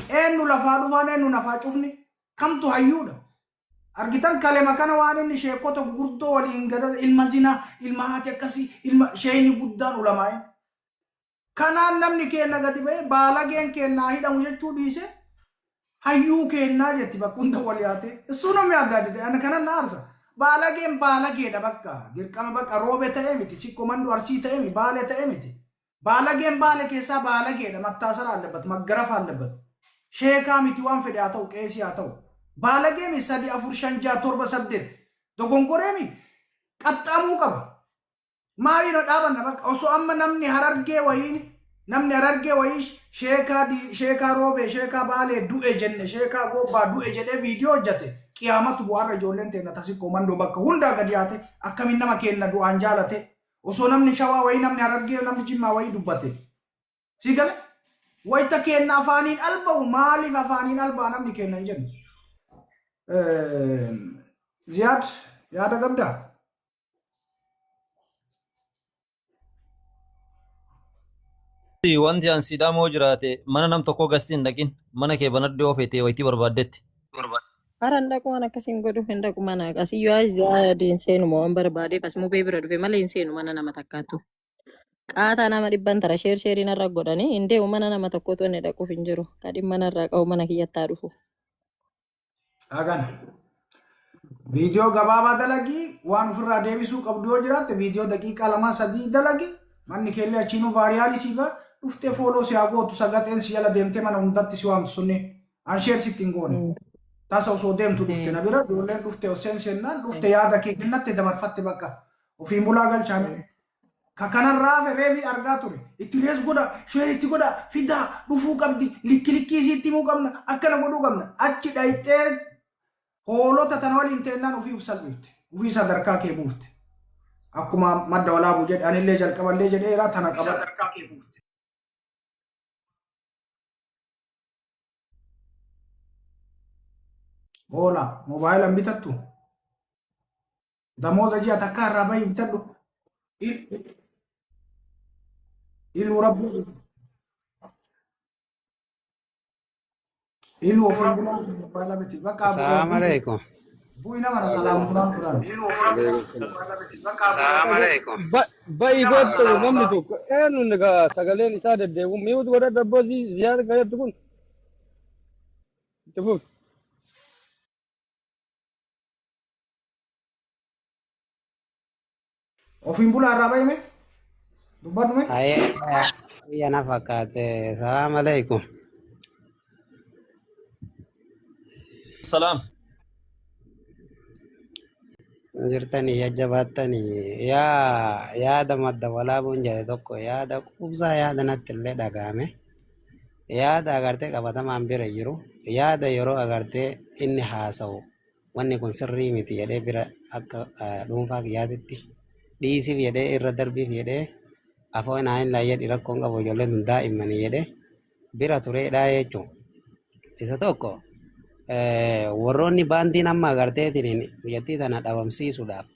[SPEAKER 2] Eenyu lafaa dhufaan eenyu nafaa cufni kamtu hayyuudha. Argitan kalema kana waan inni sheekota gurguddoo waliin gada ilma zinaa ilma haati akkasii ilma sheeyni guddaan ulamaa'in. Kanaan namni keenna gadi ba'ee baalageen keennaa hidhamu jechuu dhiise hayyuu keennaa jetti bakka hunda wal yaate. Issuu namni adda adda ana kanan na aarsa. Baalageen baalageedha bakka dirqama bakka roobe ta'e miti sikko mandu arsii ta'e miti baale ta'e miti. Baalageen baale keessaa baalageedha mattaasara allebat maggarafa allebat. Sheekaa miti waan fedhe haa ta'u qeesii haa ta'u. Baalagee mi 3 4 5 6 7 8 dogongoree mi qaxxaamuu qaba. Maaliin dhaabanna bakka osoo amma namni harargee wayiin namni harargee wayii sheekaa sheekaa roobee sheekaa baalee du'e jenne sheekaa goobbaa du'e jedhee viidiyoo hojjate qiyaamatu bu'aarra ijoolleen teenna tasikkoo mandoo bakka hundaa gadi yaate akkamiin nama keenna du'aan jaalate osoo namni shawaa wayii namni harargee namni jimmaa wayii dubbate si gale wayita keenna afaaniin alba'u maaliif afaaniin albaa namni keenna hin jennu. Ziyaad yaada qabdaa?
[SPEAKER 3] Wanti an sidaamoo jiraate mana nam tokkoo gastii hin dhaqin mana kee banadhu yoo feete wayitii barbaaddetti.
[SPEAKER 1] Hara hin dhaqu waan akkasii hin godhu hin dhaqu mana akkasii yoo ziyaadiin hin seenuma waan barbaadeef as mubee bira dhufe malee hin seenu mana nama takkaattu. Qaataa nama dhibban tara sheer sheeriin irra godhanii hin deemu mana nama tokkotu inni dhaquuf hin jiru. Ka dhimma narraa qabu mana kiyyattaa dhufu.
[SPEAKER 2] Hagana. Viidiyoo gabaabaa dalagi waan ofirraa deebisuu qabdu yoo jiraatte viidiyoo daqiiqaa 2 3 dalagi manni keellee achiinuu vaariyaalii sii ba'a dhuftee fooloo si haa gootu sagaxeen si jala deemtee mana hundatti si waamtu sunni an sheer sitti hin goone. Tasa osoo deemtu dhufte na bira ijoolleen dhufte oseen sennaan dhufte yaada kee kennatte dabarfatte bakka ofiin bulaa galchaame. Ka kanarraa hafe reefi argaa ture. Itti rees godha, sheer itti godha, fidaa, dhufuu qabdi, likki likkii isiitti himuu qabna, akkana godhuu qabna. Achi dhayxee hoolota tana waliin teennaan ofii uf salphifte. Ufii sadarkaa kee buufte. Akkuma madda walaabuu jedhe anillee jalqaballee jedheera tana qabadhu. Hoola moobaayila hin bitattu. Damooza ji'a takkaa irraa bahi bitadhu. Iluu rabbi. Iluu ofiin bulaa mobaayila miti. Bakka
[SPEAKER 6] Assalamu alaikum.
[SPEAKER 2] bu'i nama na salaamu bulaan turan.
[SPEAKER 6] Assalamu alaikum.
[SPEAKER 4] Ba'i gootu namni tokko eenyuun egaa sagaleen isaa deddeebi'u mi'uutu godhadha abboo ziyaara gaheettu kun itti fufi.
[SPEAKER 2] Ofiin bulaa irraa bahime dubbadhume.
[SPEAKER 6] Ayya na fakkaate. Assalamu alaikum.
[SPEAKER 3] Salaam.
[SPEAKER 6] Jirtanii jajjabaattanii yaa yaada madda walaabuun jedhe tokko yaada quubsaa yaada natti illee dhaga'ame. Yaada agartee qabatamaan bira jiru yaada yeroo agartee inni haasa'u wanni kun sirrii miti jedhee bira akka dhuunfaa kiyyaatitti dhiisiif jedhee irra darbiif jedhee afoo naa hin laayya rakkoon qabu ijoolleen tun daa'immanii jedhee bira tureedha jechuudha. Isa tokko warroonni baandiin amma agarteetiin biyyattii tana dhabamsiisuudhaaf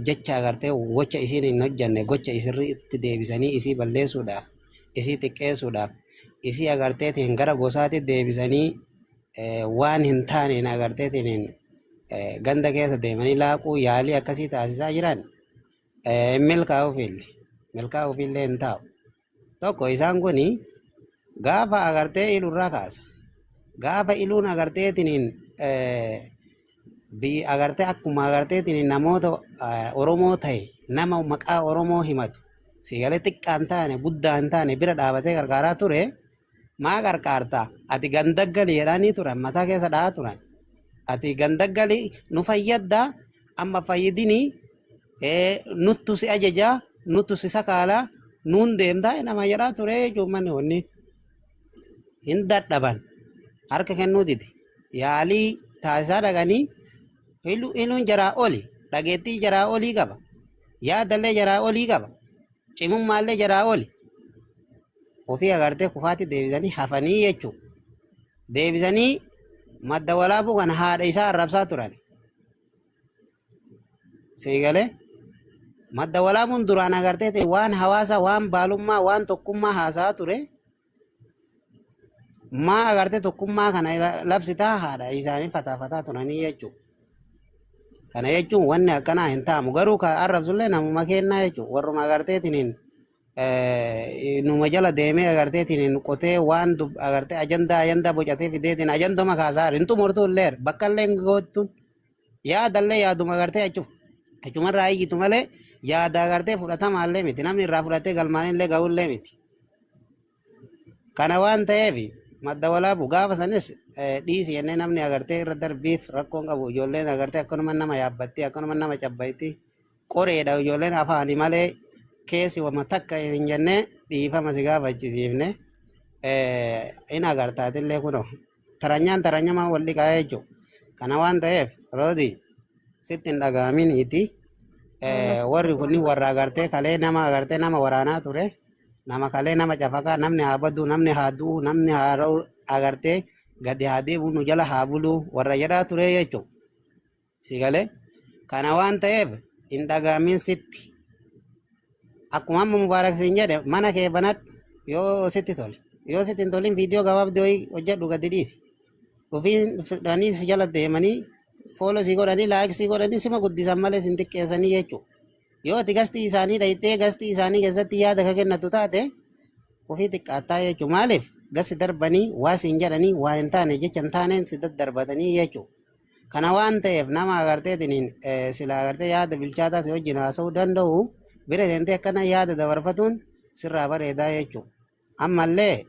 [SPEAKER 6] jecha agartee gocha isiin hin hojjanne gocha isirriitti deebisanii isii balleessuudhaaf isii xiqqeessuudhaaf isii agarteetiin gara gosaatti deebisanii waan hin taaneen agarteetiin ganda keessa deemanii laaquu yaalii akkasii taasisaa jiran hin milkaa'uufillee milkaa'uufillee hin taa'u. Tokko isaan kuni Gaafa agartee ilurraa kaasa. Gaafa iluun agarteetiniin biyya agartee akkuma agarteetiniin namoota Oromoo ta'e nama maqaa Oromoo himatu sigalee xiqqaan taane guddaan taane bira dhaabatee gargaaraa ture maa qarqaartaa ati gandaggali jedhanii turan mataa keessa dha'aa turan ati gandaggali nu fayyaddaa amma fayyidinii nuttu si ajajaa nuttu si sakaalaa nuun deemtaa nama jedhaa ture jechuun manni wanni hin dadhaban harka kennuu dide yaalii taasisaa dhaqanii iluun jaraa oli dhageettii jaraa olii qaba yaadallee jaraa olii qaba cimummaallee jaraa oli ofii agartee kufaatti deebisanii hafanii jechuudha. Deebisanii madda walaabuu kana haadha isaa arrabsaa turan. Siigalee madda walaabuun duraan agartee ta'e waan hawaasa waan baalummaa waan tokkummaa haasa'aa ture maa agartee tokkummaa kana labsitaa haadha isaanii fataafataa turanii jechuudha. Kana jechuun wanni akkanaa hin ta'amu garuu ka arrabsullee namuma kennaa jechuudha. Warruma agarteetiniin numa jala deemee agarteetiniin qotee waan agartee ajandaa ajandaa bocatee fideetiin ajanduma kaasaa hin xumurtu illee bakka illee hin goottu yaadallee yaaduma agartee achumarraa iyyitu malee yaada agartee fudhatamaallee miti namni irraa fudhatee galmaanillee ga'ullee miti. Kana waan ta'eef madda walaabu gaafa sanis dhiisi jennee namni agartee irra darbiif rakkoon qabu ijoolleen agartee akkanuma nama yaabbatti akkanuma nama cabbayti qoreedha ijoolleen afaani malee keessi wama takka hin jennee dhiifama si gaafachisiifne in agartaatillee kunoo taranyaan taranyamaa wal dhiqaa jechuudha. Kana waan ta'eef roodi sitti hin dhaga'aminiiti. Warri kunni warra agartee kalee nama agartee nama waraanaa ture. Nama kalee nama cafaqaa namni haa badu namni haa du'u namni haa ra'u agartee gadi haa deebi'u nu jala haa bulu warra jedhaa ture jechuudha. Si galee kana waan ta'eef hin dhaga'amin sitti. Akkuma amma Mubaarak siin jedhe mana kee banadhu yoo sitti tole. Yoo sitti hin tolin viidiyoo gabaabduu wayii hojjedhu gadi dhiisi. Ofiin fudhanii si jala deemanii follow si godhanii like si godhanii sima guddisan malee sin xiqqeessanii jechuudha. Yoo ati gastii isaanii dhayxee gastii isaanii keessatti yaada ka kennatu taate ofii xiqqaattaa jechuudha. Maaliif gasi darbanii waa siin jedhanii waa hin taane jecha hin taaneen si daddarbatanii jechuudha. Kana waan ta'eef nama agarteetiin sila agartee yaada bilchaataa si wajjin haasa'uu danda'u bira seentee akkana yaada dabarfatuun sirraa bareedaa jechuudha. Ammallee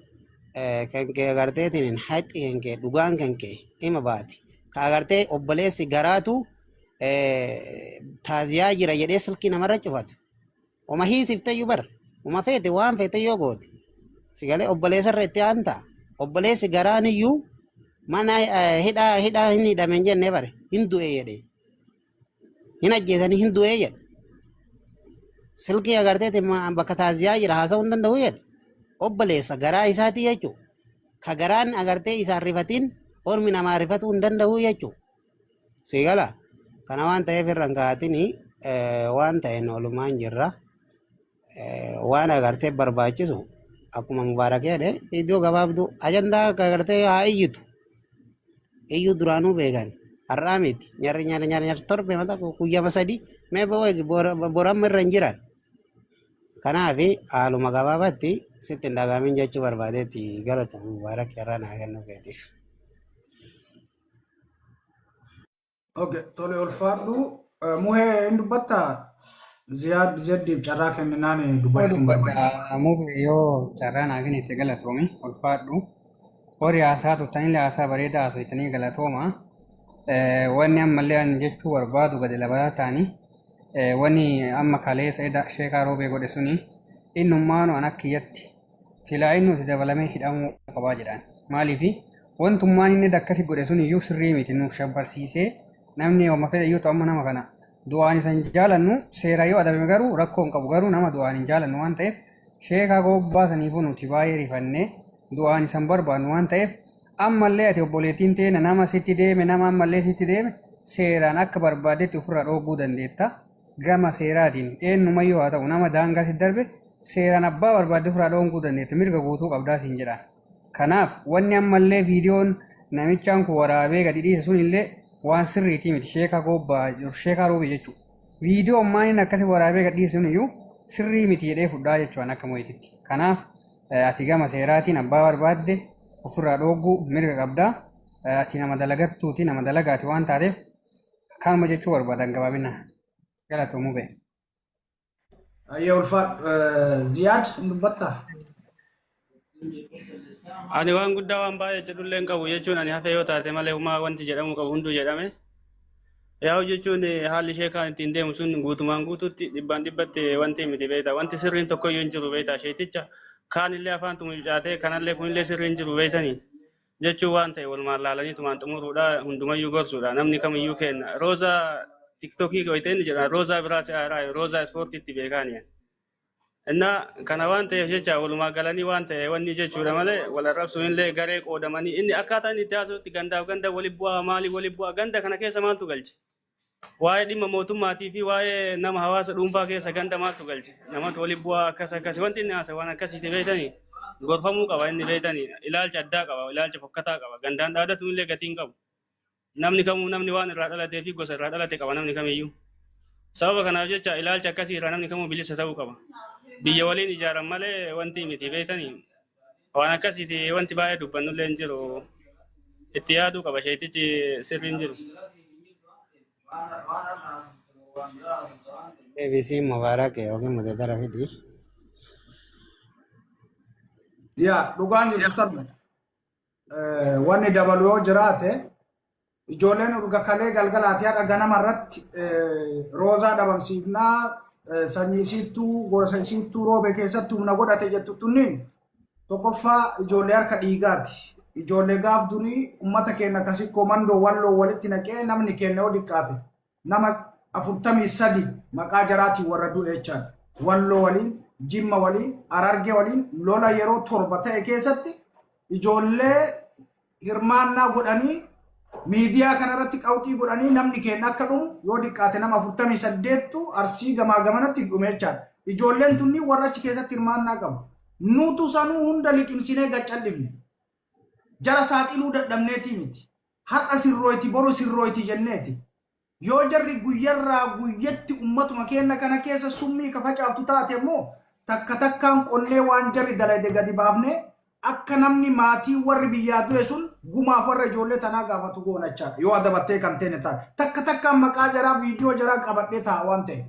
[SPEAKER 6] kan kee agarteetiin haqi kan kee dhugaan kan kee hima baati. Ka agartee obboleessi garaatu taaziyaa jira jedhee silkii namarra cufatu. Uma hiisifteyyuu bara. Uma feete waan feete yoo goote. Sigalee obboleessarra itti aantaa. Obboleessi garaan iyyuu mana hidhaa hidhaa hin hidhame hin jenne bare hin du'e jedhe. Hin ajjeesanii hin du'e jedhe. Silkii agarteeti bakka taaziyaa jira haasa'uu hin danda'u jedhe. Obboleessa garaa isaatii jechuudha. Ka garaan agartee isaan rifatiin ormi namaa rifatuu hin danda'u jechuudha. Sigala kana waan ta'eef irra hin kaa'atini waan ta'een oolumaan jirra. Waan agartee barbaachisu akkuma Mubaarak jedhe viidiyoo gabaabduu ajandaa akka agartee haa iyyitu. Iyyuu duraanuu beekan har'aa miti nyarri nyarri nyarri nyarri torbe mata guyyama sadi mee boramma irra hin jiran. Kanaaf haaluma gabaabaatti sitti hin dhaga'amin jechuu barbaadeetti galatoom Mubaarak carraa naa kennuu keetiif.
[SPEAKER 2] Okay, tole ulfaadhu. Muhee hin dubbattaa? Ziyaad Zeddiif carraa kenninaan
[SPEAKER 7] Yoo
[SPEAKER 2] dubbachuun barbaada.
[SPEAKER 7] dubbadha mube yoo carraa naa kennite galatoomi ulfaadhu. Warri haasaa turtanillee haasaa bareedaa haasoytanii galatooma. Wanni ammallee ani jechuu barbaadu gadi labataa ta'anii wanni amma kaleessa eda sheekaa roobee godhe suni innummaanu an akka kiyyatti silaa inni nuti dabalamee hidhamuu qabaa jedhaan. Maaliifi wantummaan inni akkasi godhe sun iyyuu sirrii miti nuuf shabbarsiisee namni yooma fedhe iyyuu ta'u amma nama kana du'aan isa hin jaalannu seera yoo adabame garuu rakkoo hin qabu garuu nama du'aan hin jaalannu waan ta'eef sheekaa gobbaa saniifuu nuti baay'ee rifannee du'aan isa hin barbaannu waan ta'eef ammallee ati obboleettiin teena nama sitti deeme nama ammallee sitti deeme seeraan akka barbaadetti ofirraa dhooguu dandeetta. Gama seeraatiin eenyumayyuu haa ta'u nama daangaa sitti darbe seeraan abbaa barbaadde ofirraa dhooguu dandeetta mirga guutuu qabdaa siin jedhaan. Kanaaf wanni ammallee viidiyoon namichaan kun waraabee gadi dhiise sun illee waan sirriitii miti sheekaa gobbaa sheekaa roobee jechuudha. Viidiyoo ammaan inni akkasii waraabee gadi dhiise sun iyyuu sirrii miti jedhee fudhaa jechuudha akka mo'ititti. Kanaaf Ati gama seeraatiin abbaa barbaadde ofirraa dhooguu mirga qabdaa. Ati nama dalagattuuti nama dalagaati waan taateef kanuma jechuu barbaadan gabaabinaan. Galatoomuu ba'e.
[SPEAKER 2] Ayyee ulfaadhu. Ziyaad hin dubbattaa?
[SPEAKER 8] Ani waan guddaa waan baay'ee jedhullee hin qabu jechuun ani hafe yoo taate malee humaa wanti jedhamuu qabu hunduu jedhame. Yaa'u jechuun haalli ishee kan ittiin deemu sun guutumaan guutuutti dhibbaan dhibbatti wanti miti beektaa. Wanti sirriin tokko iyyuu hin jiru beektaa. Sheeticha kaan illee afaan tumucaatee kanallee kunillee sirriin jiru beektanii. Jechuun waan ta'e walumaan laalanii tumaan xumuruudha hundumayyuu gorsuudha namni kamiyyuu kenna. Roozaa tiktookii goytee inni jedha roozaa biraa si aaraa roozaa ispoortiitti beekaani. Innaa kana waan ta'eef jecha walumaa galanii waan ta'e wanni jechuudha malee wal arrabsuun illee garee qoodamanii inni akkaataa inni itti haasa'utti gandaaf ganda wali bu'aa maalii wali bu'aa ganda kana keessa maaltu galche? Waa'ee dhimma mootummaatii fi waa'ee nama hawaasa dhuunfaa keessa ganda maaltu galche? Namatu wali bu'aa akkas akkas wanti inni haasa'u waan akkasiiti beektanii gorfamuu qaba inni beektanii ilaalcha addaa qaba ilaalcha fokkataa qaba gandaan dhaadatu illee gatii hin qabu. Namni kamuu namni waan irraa dhalatee fi gosa irraa dhalate qaba namni kamiyyuu. Sababa kanaaf jecha ilaalcha akkasii irraa namni kamuu bilisa ta'uu qaba. Biyya waliin ijaaran malee wanti miti beektanii waan akkasiiti wanti baay'ee dubbannullee hin jiru. Itti yaaduu qaba sheetichi sirrii hin jiru.
[SPEAKER 6] BBC Mubarak yookiin Mudedara fidi.
[SPEAKER 2] Yaa dhugaan jirtu tanuma. Wanni dabalu yoo jiraate ijoolleen urga kalee galgalaati har'a ganama irratti roozaa dhabamsiifnaa sanyii isiittuu gosa isiittuu roobe keessatti humna godhate jettu tunniin tokkoffaa ijoollee harka dhiigaati. Ijoollee gaaf durii uummata keenya kasikkoo mandoo walloo walitti naqee namni keenya yoo diqqaate nama 43 maqaa jaraatiin warra du'e jechaadha. Walloo waliin, Jimma waliin, Harargee waliin lola yeroo 7 ta'e keessatti ijoollee hirmaannaa godhanii miidiyaa kanarratti qawxii godhanii namni keenya akka dhumu yoo diqqaate nama 48tu Arsii gamaa gamanatti dhume jechaadha. Ijoolleen tunni warra achi keessatti hirmaannaa qabu. Nutu sanuu hunda liqimsinee gaccallifne. Jara saaxiluu dadhabneetii miti. Har'a sirrooyti boru sirrooyti jenneeti. Yoo jarri guyyarraa guyyatti ummatuma keenya kana keessa summii ka facaaftu taate immoo takka takkaan qonnee waan jarri dalayde gadi baafnee akka namni maatii warri biyyaa du'e sun gumaaf warra ijoollee tanaa gaafatu goona jechaadha. Yoo adabattee kan teene taate. Takka takkaan maqaa jaraa viidiyoo jaraa qabadhee taa'a waan ta'eef.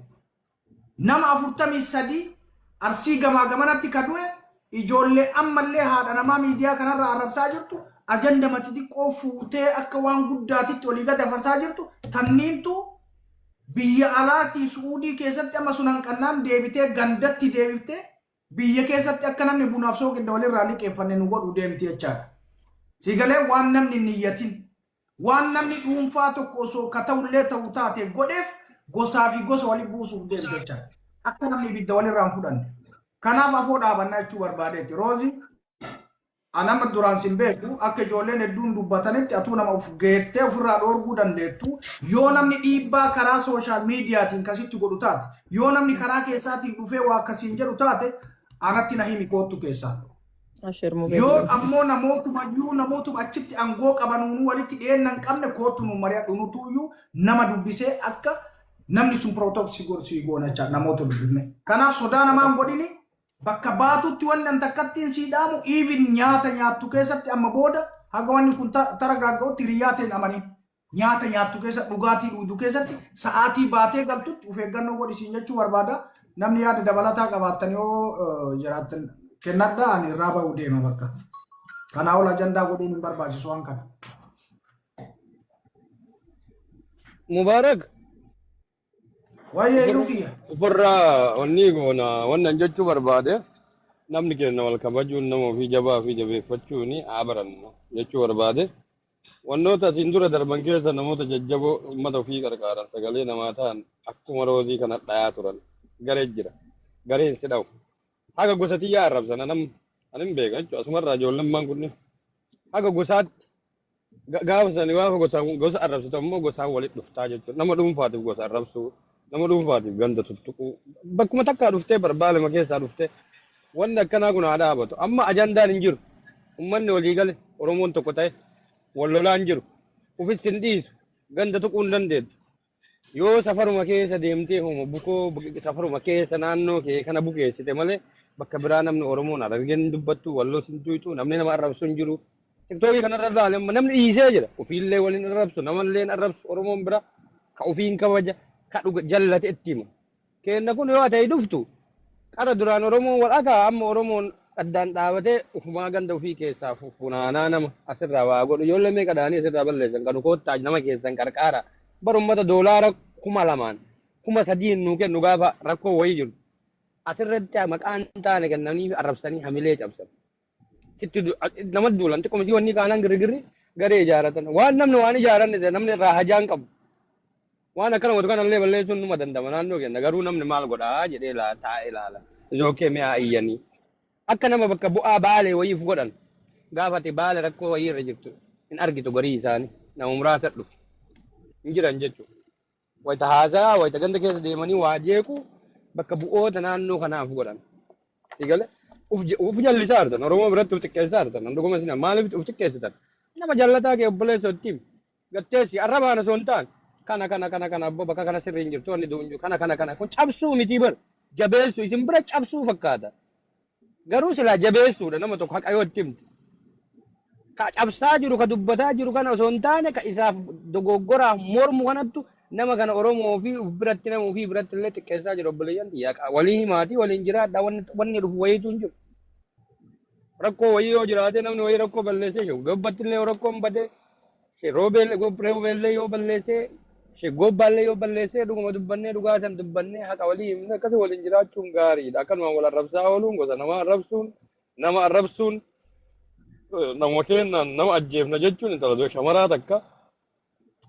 [SPEAKER 2] Nama 43 Arsii gamaa gamanatti ka du'e ijoollee ammallee haadha namaa miidiyaa kanarraa arrabsaa jirtu ajandama xixiqqoo fuutee akka waan guddaatitti olii gad afarsaa jirtu tanniintu biyya alaatii Su'uudii keessatti amma sun hanqannaan deebitee gandatti deebiftee biyya keessatti akka namni bunaaf sooqidda walirraa liqeeffanne nu godhu deemti jechaadha. Siigalee waan namni hin niyyatin waan namni dhuunfaa tokko osoo ka ta'ullee ta'u taate godheef gosaa fi gosa wali buusuuf deemti jechaadha. Akka namni ibidda walirraa hin fudhanne. Kanaaf afoo dhaabannaa jechuu barbaadeetti. Roozi anama duraan sin beeku akka ijoolleen hedduun dubbatanitti atuu nama of geettee ofirraa dhoorguu dandeettu yoo namni dhiibbaa karaa sooshaal miidiyaatiin kasitti godhu taate yoo namni karaa keessaatiin dhufee waa akkasiin jedhu taate anatti na himi koottu keessaa.
[SPEAKER 1] Abshir mubee
[SPEAKER 2] Yoo
[SPEAKER 1] bro.
[SPEAKER 2] ammoo namootumayyuu namootuma achitti angoo qabanuunuu walitti dhiyeenna hin qabne koottu nu mari'adhu nutuuyyuu nama dubbisee akka namni sun pirootoksii gorsii goonachaa namoota dubbifne. Kanaaf sodaa namaa hin godhini bakka baatutti wanni an takkattiin sii dhaamu even nyaata nyaattu keessatti amma booda haga wanni kun tara gaagga'utti hiriyyaa ta'in amanii nyaata nyaattu keessa dhugaatii dhugdu keessatti sa'aatii baatee galtutti of eeggannoo godhi siin jechuu barbaada. Namni yaada dabalataa qabaattan yoo jiraattan kennadhaa ani irraa ba'uu deema bakka. Kanaa ol ajandaa godhuun hin barbaachisu waan kana.
[SPEAKER 4] Mubaarak
[SPEAKER 2] Wayyee hidhuu kiyya.
[SPEAKER 4] Ofirraa wanni goona wannan jechuu barbaade namni keenya wal kabajuun nama ofii jabaa fi jabeeffachuun haa barannu jechuu barbaade. Wannoota asiin dura darban keessa namoota jajjaboo uummata ofii qarqaaran sagalee namaa ta'an akkuma roozii kana dhayaa turan garee jira. Gareen si dhawu. Haga gosa tiyyaa arrabsan anam anin beeka jechuudha. Asumarraa ijoollummaan kunniin haga gosaatti Gaafa sani gaafa gosa gosa arrabsitu ammoo gosaan walitti dhuftaa jechuudha. Nama dhuunfaatiif gosa arrabsuu, nama dhuunfaatiif ganda tuttuquu. Bakkuma takkaa dhuftee barbaalema keessaa dhuftee wanni akkanaa kun haa dhaabatu. Amma ajandaan hin jiru. Uummanni walii gale Oromoon tokko ta'e wal lolaa hin jiru. Ufis hin dhiisu. Ganda tuquu hin dandeettu. Yoo safaruma keessa deemtee homo bukoo safaruma keessa naannoo kee kana bukeessite malee bakka biraa namni Oromoon Harargeen hin dubbattu, Walloos hin tuyxu, namni nama arrabsu hin jiru. Tiktookii kanarra ilaali amma namni dhiisee jira. Ofiillee waliin arrabsu, namallee hin arrabsu Oromoon bira ka ofiin kabaja, ka dhuga jallate itti hima. Keenna kun yoo ati dhuftu qara duraan Oromoon wal akaa amma Oromoon addaan dhaabatee ufumaa ganda ofii keessaa funaanaa nama asirraa waa godhu ijoollee meeqa dhaanii asirraa balleessan kanu koottaa nama keessan qarqaara bar ummata doolaara 2000n 3000n nuu kennu gaafa rakkoo wayii jiru asirratti maqaan taane kennanii arrabsanii hamilee cabsan sitti nama duulan xiqquma si wanni kaanaan girgirri garee ijaaratan waan namni waan ijaaranne namni irraa hajaan qabu waan akkana godhu kanallee balleessuun numa dandama naannoo kenna garuu namni maal godhaa jedhee taa'ee ilaala. Ijookee mi'aa iyyanii akka nama bakka bu'aa baalee wayiif godhan gaafate baale rakkoo wayii irra jirtu hin argitu garii isaanii nama muraasa dhufu hin jiran jechuudha. Wayita haasaa wayita ganda keessa deemanii waa jeequ bakka bu'oota naannoo kanaaf godhan. Sigale uf jallisaa jirtan Oromoo biratti uf xiqqeessaa jirtan dhuguma isin maaliif uf xiqqeessitan nama jallataa kee obboleessa ittiin gatteessi arrabaan osoo hin taane kana kana kana kana abbo bakka kana sirrii hin jirtu wanni du'u hin jiru kana kana kana kun cabsuu mitii bar jabeessuu isin bira cabsuu fakkaata garuu silaa jabeessuudha nama tokko haqa yoo itti himte ka cabsaa jiru ka dubbataa jiru kana osoo hin taane ka isaaf dogoggoraaf mormu kanattu nama kana Oromoo fi uf biratti nama ofii biratti illee xiqqeessaa jiru obboleeyyan tiyya walii himaatii waliin jiraadha wanni dhufu wayiitu hin jiru. Rakkoo wayii yoo jiraate namni wayii rakkoo balleessee gobbatti illee yoo rakkoon bade roobeellee yoo balleessee gobbaallee yoo balleessee dhuguma dubbannee dhugaa san dubbannee haqa walii himne akkasii waliin jiraachuun gaariidha. Akkanuma wal arrabsaa ooluun gosa nama arrabsuun nama arrabsuun nama kennaan nama ajjeefna jechuun intala shamaraa takka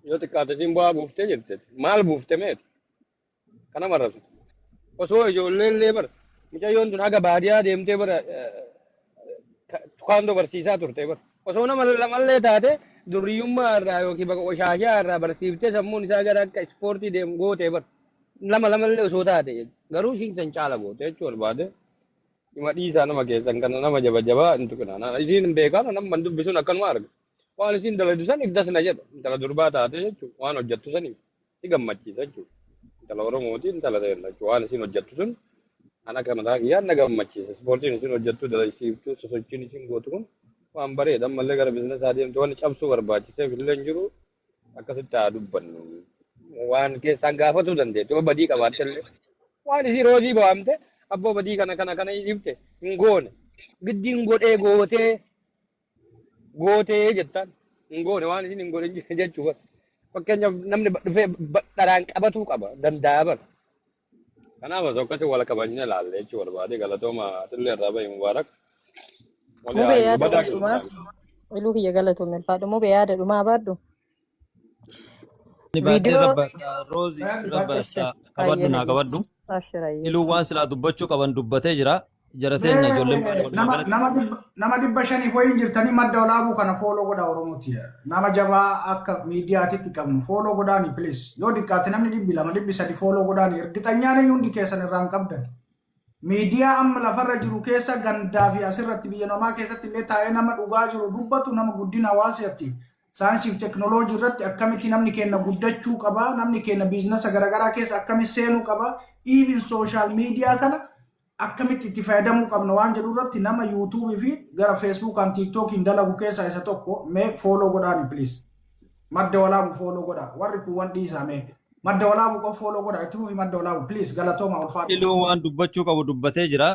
[SPEAKER 4] yoo xiqqaate siin bu'aa buuftee jirte maal buufte meeti kanama arrabsitu. Osoo ijoollee illee bara mucayyoon tun haga baadiyaa deemtee bara tukaandoo barsiisaa turte bara osoo nama lamallee taate durriyyummaa irraa yookiin bakka qoshaashaa irraa barsiiftee sammuun isaa gara akka ispoortii deemu gootee bara lama lamallee osoo taate garuu isiin san caala goote jechuu barbaade. Dhima dhiisaa nama keessan kana nama jaba jabaa hin tuqina. Isiin hin beekaa nama dubbisuun akkanuma arga. Waan isiin dalagdu san ibdas na jedha. Intala durbaa taate jechuudha. Waan hojjettu saniif si gammachiisa jechuudha. Intala Oromooti intala ta'e jechuudha. Waan isiin hojjettu sun an akka mataa kiyyaan na gammachiisa. Ispoortiin isiin hojjettu dalagsiiftuu sosochiin isiin gootu kun waan bareeda. Ammallee gara biizinasa deemtu waan cabsuu barbaachiseef illee hin jiru. Akkasitti haa dubbannu. Waan keessaan gaafatuu dandeettu. Yoo badii qabaatte illee waan isii roozii baamte abboo badii kana kana kana dhiifte hin goone. Giddiin godhee gootee gootee jettaan hin goone waan isin hin godhin jechuudha. Fakkeenyaaf namni dhufee dharaan qabatuu qaba danda'a bara. Kanaaf osoo akkasii wal kabajnee ilaalle jechuu barbaade galatooma atillee irraa bahi Mubaarak. Walii
[SPEAKER 1] Mubee
[SPEAKER 4] haa
[SPEAKER 1] yaada
[SPEAKER 4] badaa
[SPEAKER 1] dhumaa. Iluu kiyya galatoome ulfaadhu. Mubee yaada dhumaa baadhu.
[SPEAKER 3] Ni baadhee
[SPEAKER 1] Viidiyoo
[SPEAKER 3] rabba roozi rabba
[SPEAKER 1] Ashir
[SPEAKER 3] qabadhu
[SPEAKER 1] ayyee
[SPEAKER 3] naa
[SPEAKER 1] hayyee.
[SPEAKER 3] qabadhu.
[SPEAKER 1] Ashir ayyee.
[SPEAKER 3] Iluu waan silaa dubbachuu qaban dubbatee jira. Jarateen ijoolleen baadhee walumaa
[SPEAKER 2] Nama
[SPEAKER 3] galatti.
[SPEAKER 2] nama nama 500 wayiin jirtanii madda olaabuu kana follow godha Oromooti. Nama jabaa akka miidiyaatitti qabnu follow godhaani please. Yoo xiqqaate namni 200 300 follow godhaani ergixanyaan hundi keessan irraan qabdan. Miidiyaa amma lafarra jiru keessa gandaa fi asirratti biyya namaa keessatti illee taa'ee nama dhugaa jiru dubbatu nama guddina hawaasaatiif saayinsii fi teknooloojii irratti akkamitti namni keenya guddachuu qaba namni keenya biizinasa garaagaraa keessa akkamitti seenuu qaba even social media kana akkamitti itti fayyadamuu qabna waan jedhu irratti nama yuutuubii fi gara feesbuukaan tiiktookiin dalagu keessaa isa tokko mee follow godhaani please. Madda walaabu follow godha warri kuuwwan dhiisaa mee madda walaabu qofa follow godha itti fufi madda walaabu please galatooma ulfaadhu.
[SPEAKER 3] Iluu waan dubbachuu qabu dubbatee jira.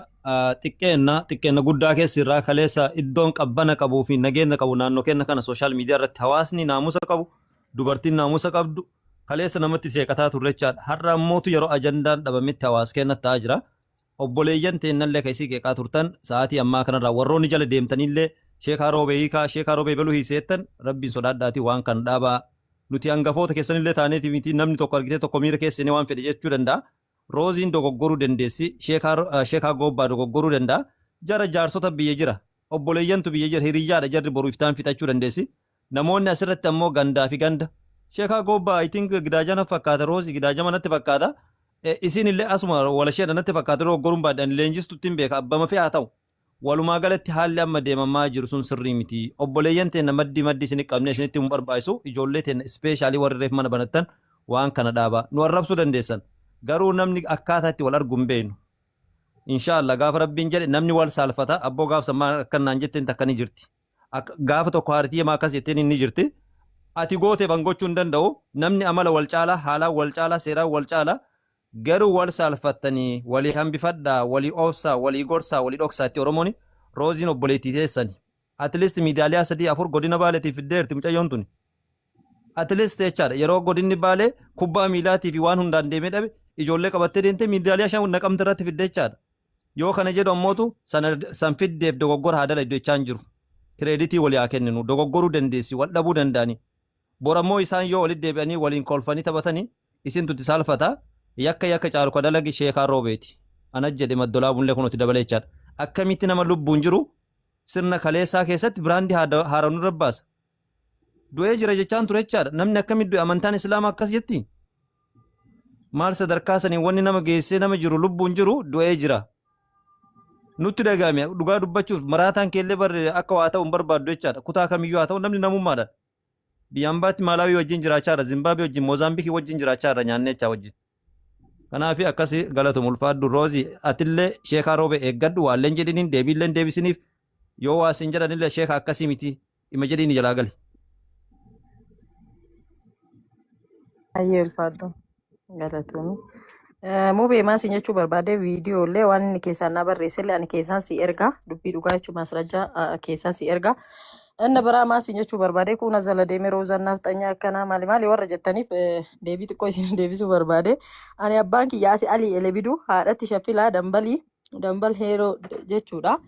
[SPEAKER 3] Xiqqeenna xiqqeenna guddaa keessi irraa kaleessa iddoon qabbana qabuu fi nageenya qabu naannoo keenya kana social media irratti hawaasni naamusa qabu dubartiin naamusa qabdu kaleessa namatti seeqataa turre jechaadha. Har'a ammootu yeroo ajandaan dhabametti hawaasa keenya ta'aa jira. Obboleeyyan teennallee kan isii qeeqaa turtan sa'aatii ammaa kanarraa warroonni jala deemtanillee sheekaa roobee hiikaa sheekaa roobee baluu hiiseettan rabbiin sodaadhaatii waan kan dhaabaa nuti hangafoota keessanillee taaneeti miti namni tokko argitee tokko miira keessa seenee waan fedhe jechuu danda'a. Rooziin dogoggoruu dandeessi sheekaa goobbaa dogoggoruu danda'a. Jara jaarsota biyya jira obboleeyyantu biyya jira hiriyyaadha jarri boru iftaan fixachuu dandeessi. Namoonni asirratti ammoo gandaa fi ganda sheekaa goobbaa I think gidaajana fakkaata roozii gidaajama natti fakkaata. Isin illee asuma walasheedha natti fakkaata dogoggoruun baadhaan leenjistutti hin beeka abbama fe'aa ta'u. Walumaa galatti haalli amma deemamaa jiru sun sirrii miti. Obboleeyyan teenna maddii maddii isin qabnee isinitti hin barbaachisu. Ijoollee teenna especially warri reef mana banattan Waan kana dhaabaa. Nu arrabsuu dandeessan. Garuu namni akkaataa itti wal argu hin beeknu. Inshaallah gaafa Rabbiin jedhe namni wal saalfata. Abboo gaaf san maal akkan naan jetteen takka ni jirti. Gaafa tokko haartii maa akkas jetteen inni jirti. Ati gooteef an gochuu hin danda'u. Namni amala wal caala, haalaan wal caala, seeraan wal caala. Garuu wal saalfattanii walii hambifadhaa, walii obsaa, walii gorsaa, walii dhoksaa itti Oromooni Rooziin obboleettii teessani. At least miidaaliyaa 3 4 godina Baaleetiif fiddeerti mucayyoon tuni. At least jechaadha yeroo godinni Baalee kubbaa miilaatii fi waan hundaan deemee dhabe ijoollee qabattee deemtee miidaaliyaa 5 Naqamte irratti fidde jechaadha. Yoo kana jedhu ammootu sana san fiddeef dogoggora haa dalaydu jechaa hin jiru. Kireeditii walii haa kenninu. Dogoggoruu dandeessi, wal dhabuu danda'ani. Bor ammoo isaan yoo walitti deebi'anii waliin kolfanii taphatani isintu itti saalfata. Yakka yakka caalu ka dalage Sheekaa Roobeeti. Ana jedhe Maddolaabunillee kunoo itti dabalee jechaadha. Akkamitti nama lubbuun jiru sirna kaleessaa keessatti biraandii haara nurra baasa. Du'ee jira jechaan ture jechaadha. Namni akkamitti du'e amantaan Islaamaa akkas jetti? Maal sadarkaa saniin wanni nama geessee nama jiru lubbuun jiru du'ee jira. Nutti dhagahame dhugaa dubbachuuf maraataan keellee barre akka waa ta'u hin barbaaddu jechaadha. Kutaa kamiyyuu haa ta'u namni namummaadha. Biyya ambaatti Maalaawii wajjin jiraachaa irra, Zimbaabii wajjin, Moozaambiikii wajjin jiraachaa irra nyaannee jechaa wajjin. Kanaaf akkasi galatoom ulfaadhu Roozii atillee sheekaa roobe eeggadhu waalleen jedhiniin deebiilleen deebisiniif yoo waa siin jedhanillee sheeka akkasii miti ima jedhiini jalaa gali.
[SPEAKER 1] Hayyee ulfaadhu galatoomi. Mubee maal siin jechuu barbaade viidiyoo illee waan inni keessaan na barreesse illee ani keessaan si ergaa dubbii dhugaa jechuun maasrajaa keessaan si ergaa. Inni biraa maal siin jechuu barbaade kun azala deemee roozaan naafxanyaa akkanaa maali maali warra jettaniif deebii xiqqoo isin deebisuu barbaade. Ani abbaan kiyya asi Alii Elebidu haadhatti Shafilaa Dambalii Dambal Heeroo jechuudha.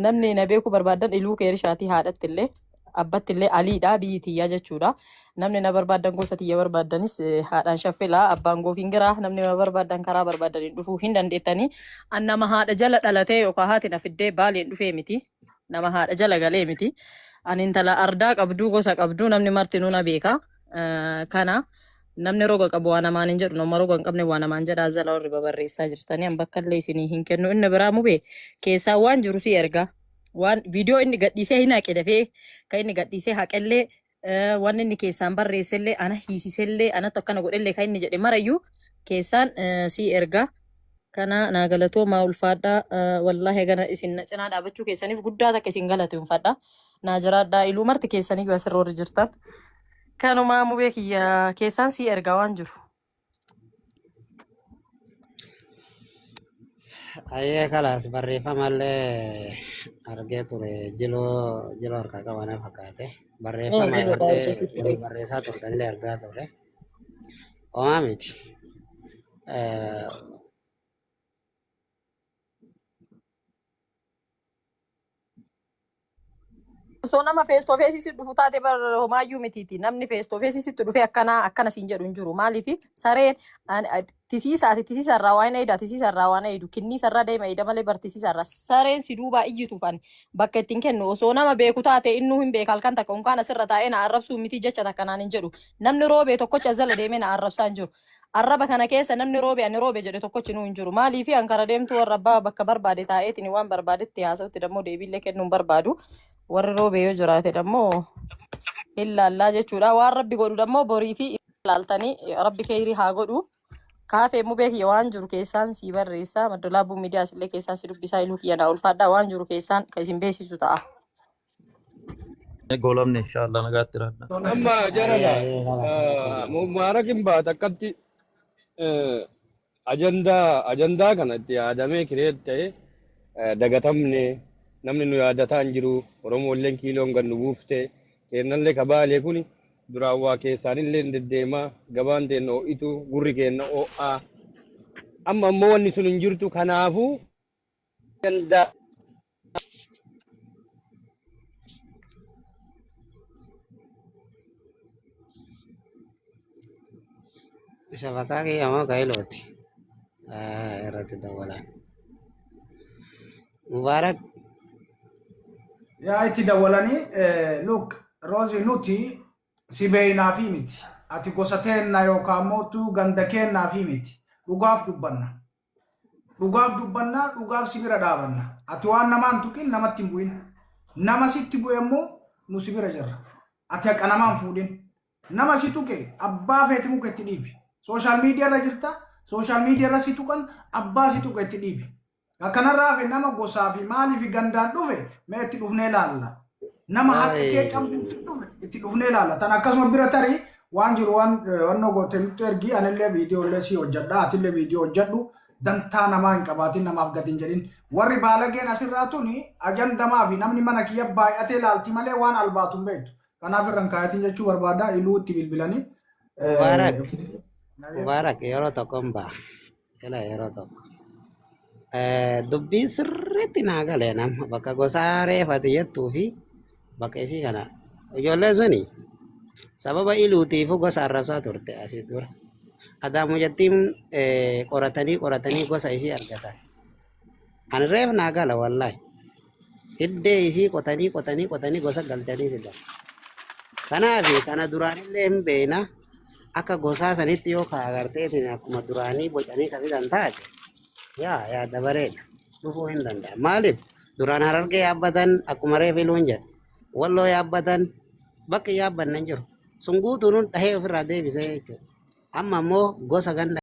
[SPEAKER 1] Namni na beekuu barbaadan Iluu Keerishaatii haadhatti illee abbatti illee Aliidha biyyi tiyyaa jechuudha. Namni na barbaadan gosa tiyya barbaadanis haadhaan Shaffilaa abbaan Goofingiraa namni na barbaadan karaa barbaadaniin dhufuu hin dandeettanii. An nama haadha jala dhalatee yookaan haati na fiddee baaleen dhufee miti. Nama haadha jala galee miti. Ani intala ardaa qabduu gosa qabduu namni martinuu na beeka. Kana namni roga qabu waa namaan hin jedhu nama roga hin qabne waa namaan jedha azala warri babarreessaa jirtanii an bakka illee isinii hin kennu inni biraa mubee keessaa waan jiru si erga waan viidiyoo inni gadhiisee hin haqe dafee kan inni gadhiisee haqellee waan inni keessaan barreessellee ana hiisisellee anatu akkana godhellee kan inni jedhe marayyuu keessaan si erga. Kana naa galatoomaa ulfaadhaa wallaahi gana isin na cinaa dhaabachuu keessaniif guddaa takka isin galateeffadha. Naa jiraadhaa iluu marti keessaniyyuu asirra warri jirtan. Kanumaa mubee kiyya keessaan sii ergaa waan jiru.
[SPEAKER 6] Ayyee kalaas barreeffamallee argee ture jiloo jiloo harkaa qabana fakkaate. Barreeffama
[SPEAKER 1] Jiloo
[SPEAKER 6] agartee
[SPEAKER 1] argee ture.
[SPEAKER 6] walii barreessaa turtanillee argaa ture. Homaa miti.
[SPEAKER 1] Osoo nama face to face si dhufu taate bar homaayyuu mitiiti. Namni face to face sitti dhufee akkana akkana siin jedhu hin jiru. Maaliif sareen tisiisa ati tisiisa irraa waan eeyda tisiisa irraa waan eeydu kinniisa irraa deema eeyda malee bar tisiisa irraa sareen si duubaa iyyituuf ani bakka ittiin kennu osoo nama beeku taate innuu hin beeka halkan takka unkaan asirra taa'ee na arrabsuu miti jecha takka naan hin jedhu. Namni roobee tokkocha as jala deemee na arrabsaa hin jiru. Arraba kana keessa namni roobe ani roobe jedhe tokkochi nuu hin jiru. Maaliif an kara deemtuu warra abbaa bakka barbaade taa'eetiin waan barbaadetti haasa'utti dammoo deebiillee kennuu hin barbaadu. Warri roobe yoo jiraate dammoo hin laallaa jechuudha. Waan rabbi godhu dammoo borii fi laaltanii rabbi keeyrii haa godhu. Kaafee mubee kiyya waan jiru keessaan sii barreessa. Maddolaabuu miidiyaas illee keessaan si dubbisaa iluu kiyya naa ulfaadhaa waan jiru keessaan kan isin beeksisu ta'a.
[SPEAKER 3] Goolabne inshallah nagaatti jiraadha.
[SPEAKER 4] Amma
[SPEAKER 6] Ayyee
[SPEAKER 4] jarana
[SPEAKER 6] ayyee kalaas.
[SPEAKER 4] Mubaarak hin baata akkatti ajandaa ajandaa kana itti yaadamee kireet ta'e dagatamne namni nu yaadataa hin jiru Oromoolleen kiiloon gad nu buufte keennallee kabaalee kuni duraan waa keessaanillee hin deddeemaa gabaan teenna ho'itu gurri keenna ho'aa amma ammoo wanni sun hin jirtu kanaafuu ajandaa
[SPEAKER 6] Shabakaa kiyya moo kailooti? Irratti dawwalan. Mubaarak
[SPEAKER 2] Yaa itti dawwalanii look Rozi nuti si beeynaafi miti. Ati gosa teenna yookaan mootu ganda keennaafi miti. Dhugaaf dubbanna. Dhugaaf dubbanna, dhugaaf si bira dhaabanna. Ati waan namaan tuqin namatti hin bu'in. Nama sitti bu'e immoo nu si bira jirra. Ati haqa namaan fuudhin. Nama si tuqe abbaa feeti muka itti dhiibi. Social media irra jirta. Social media irra si tuqan, abbaa si tuqe itti dhiibi. Kanarraa hafe nama gosaa fi maalii fi gandaan dhufe mee itti dhufnee laalla. Nama haqa kee cabsuuf si dhufe itti dhufnee laalla. Tan akkasuma bira tarii waan jiru waan wannoo goote nutti ergi, anillee viidiyoo illee si hojjedha, atillee viidiyoo hojjedhu. Dantaa namaa hin qabaatin, namaaf gadi hin jedhin. Warri baalageen asirraa tuni ajandamaa fi namni mana kiyya baay'atee laalti malee waan albaatu hin beektu. Kanaaf irra hin kaayatin jechuu barbaada. Iluu itti bilbilanii.
[SPEAKER 6] Mubaarak, Mubaarak, yeroo tokko hin ba'a. Ila yeroo tokko. Dubbiin sirriitti naa gale nama bakka gosaa reefati jettuu fi bakka isii kana. Ijoolleen suni sababa iluutiifuu gosa arrabsaa turte asii dura. Adaamu jettiin qoratanii qoratanii gosa isii argatan. Ani reef naa gala wallaahi. Hiddee isii qotanii qotanii qotanii gosa galchanii fidan. Kanaaf kana duraanillee hin beekna, akka gosaa sanitti yoo ka agarteetiin akkuma duraanii bocanii ka fidan taate, yaa yaada bareeda dhufuu hin danda'a. Maaliif duraan Harargee yaabbatan, akkuma reef iluun jedhe Walloo yaabbatan, bakki yaabbanne hin jiru. Sun guutuun dhahee ofirraa deebisee jechuudha. Amma immoo gosa ganda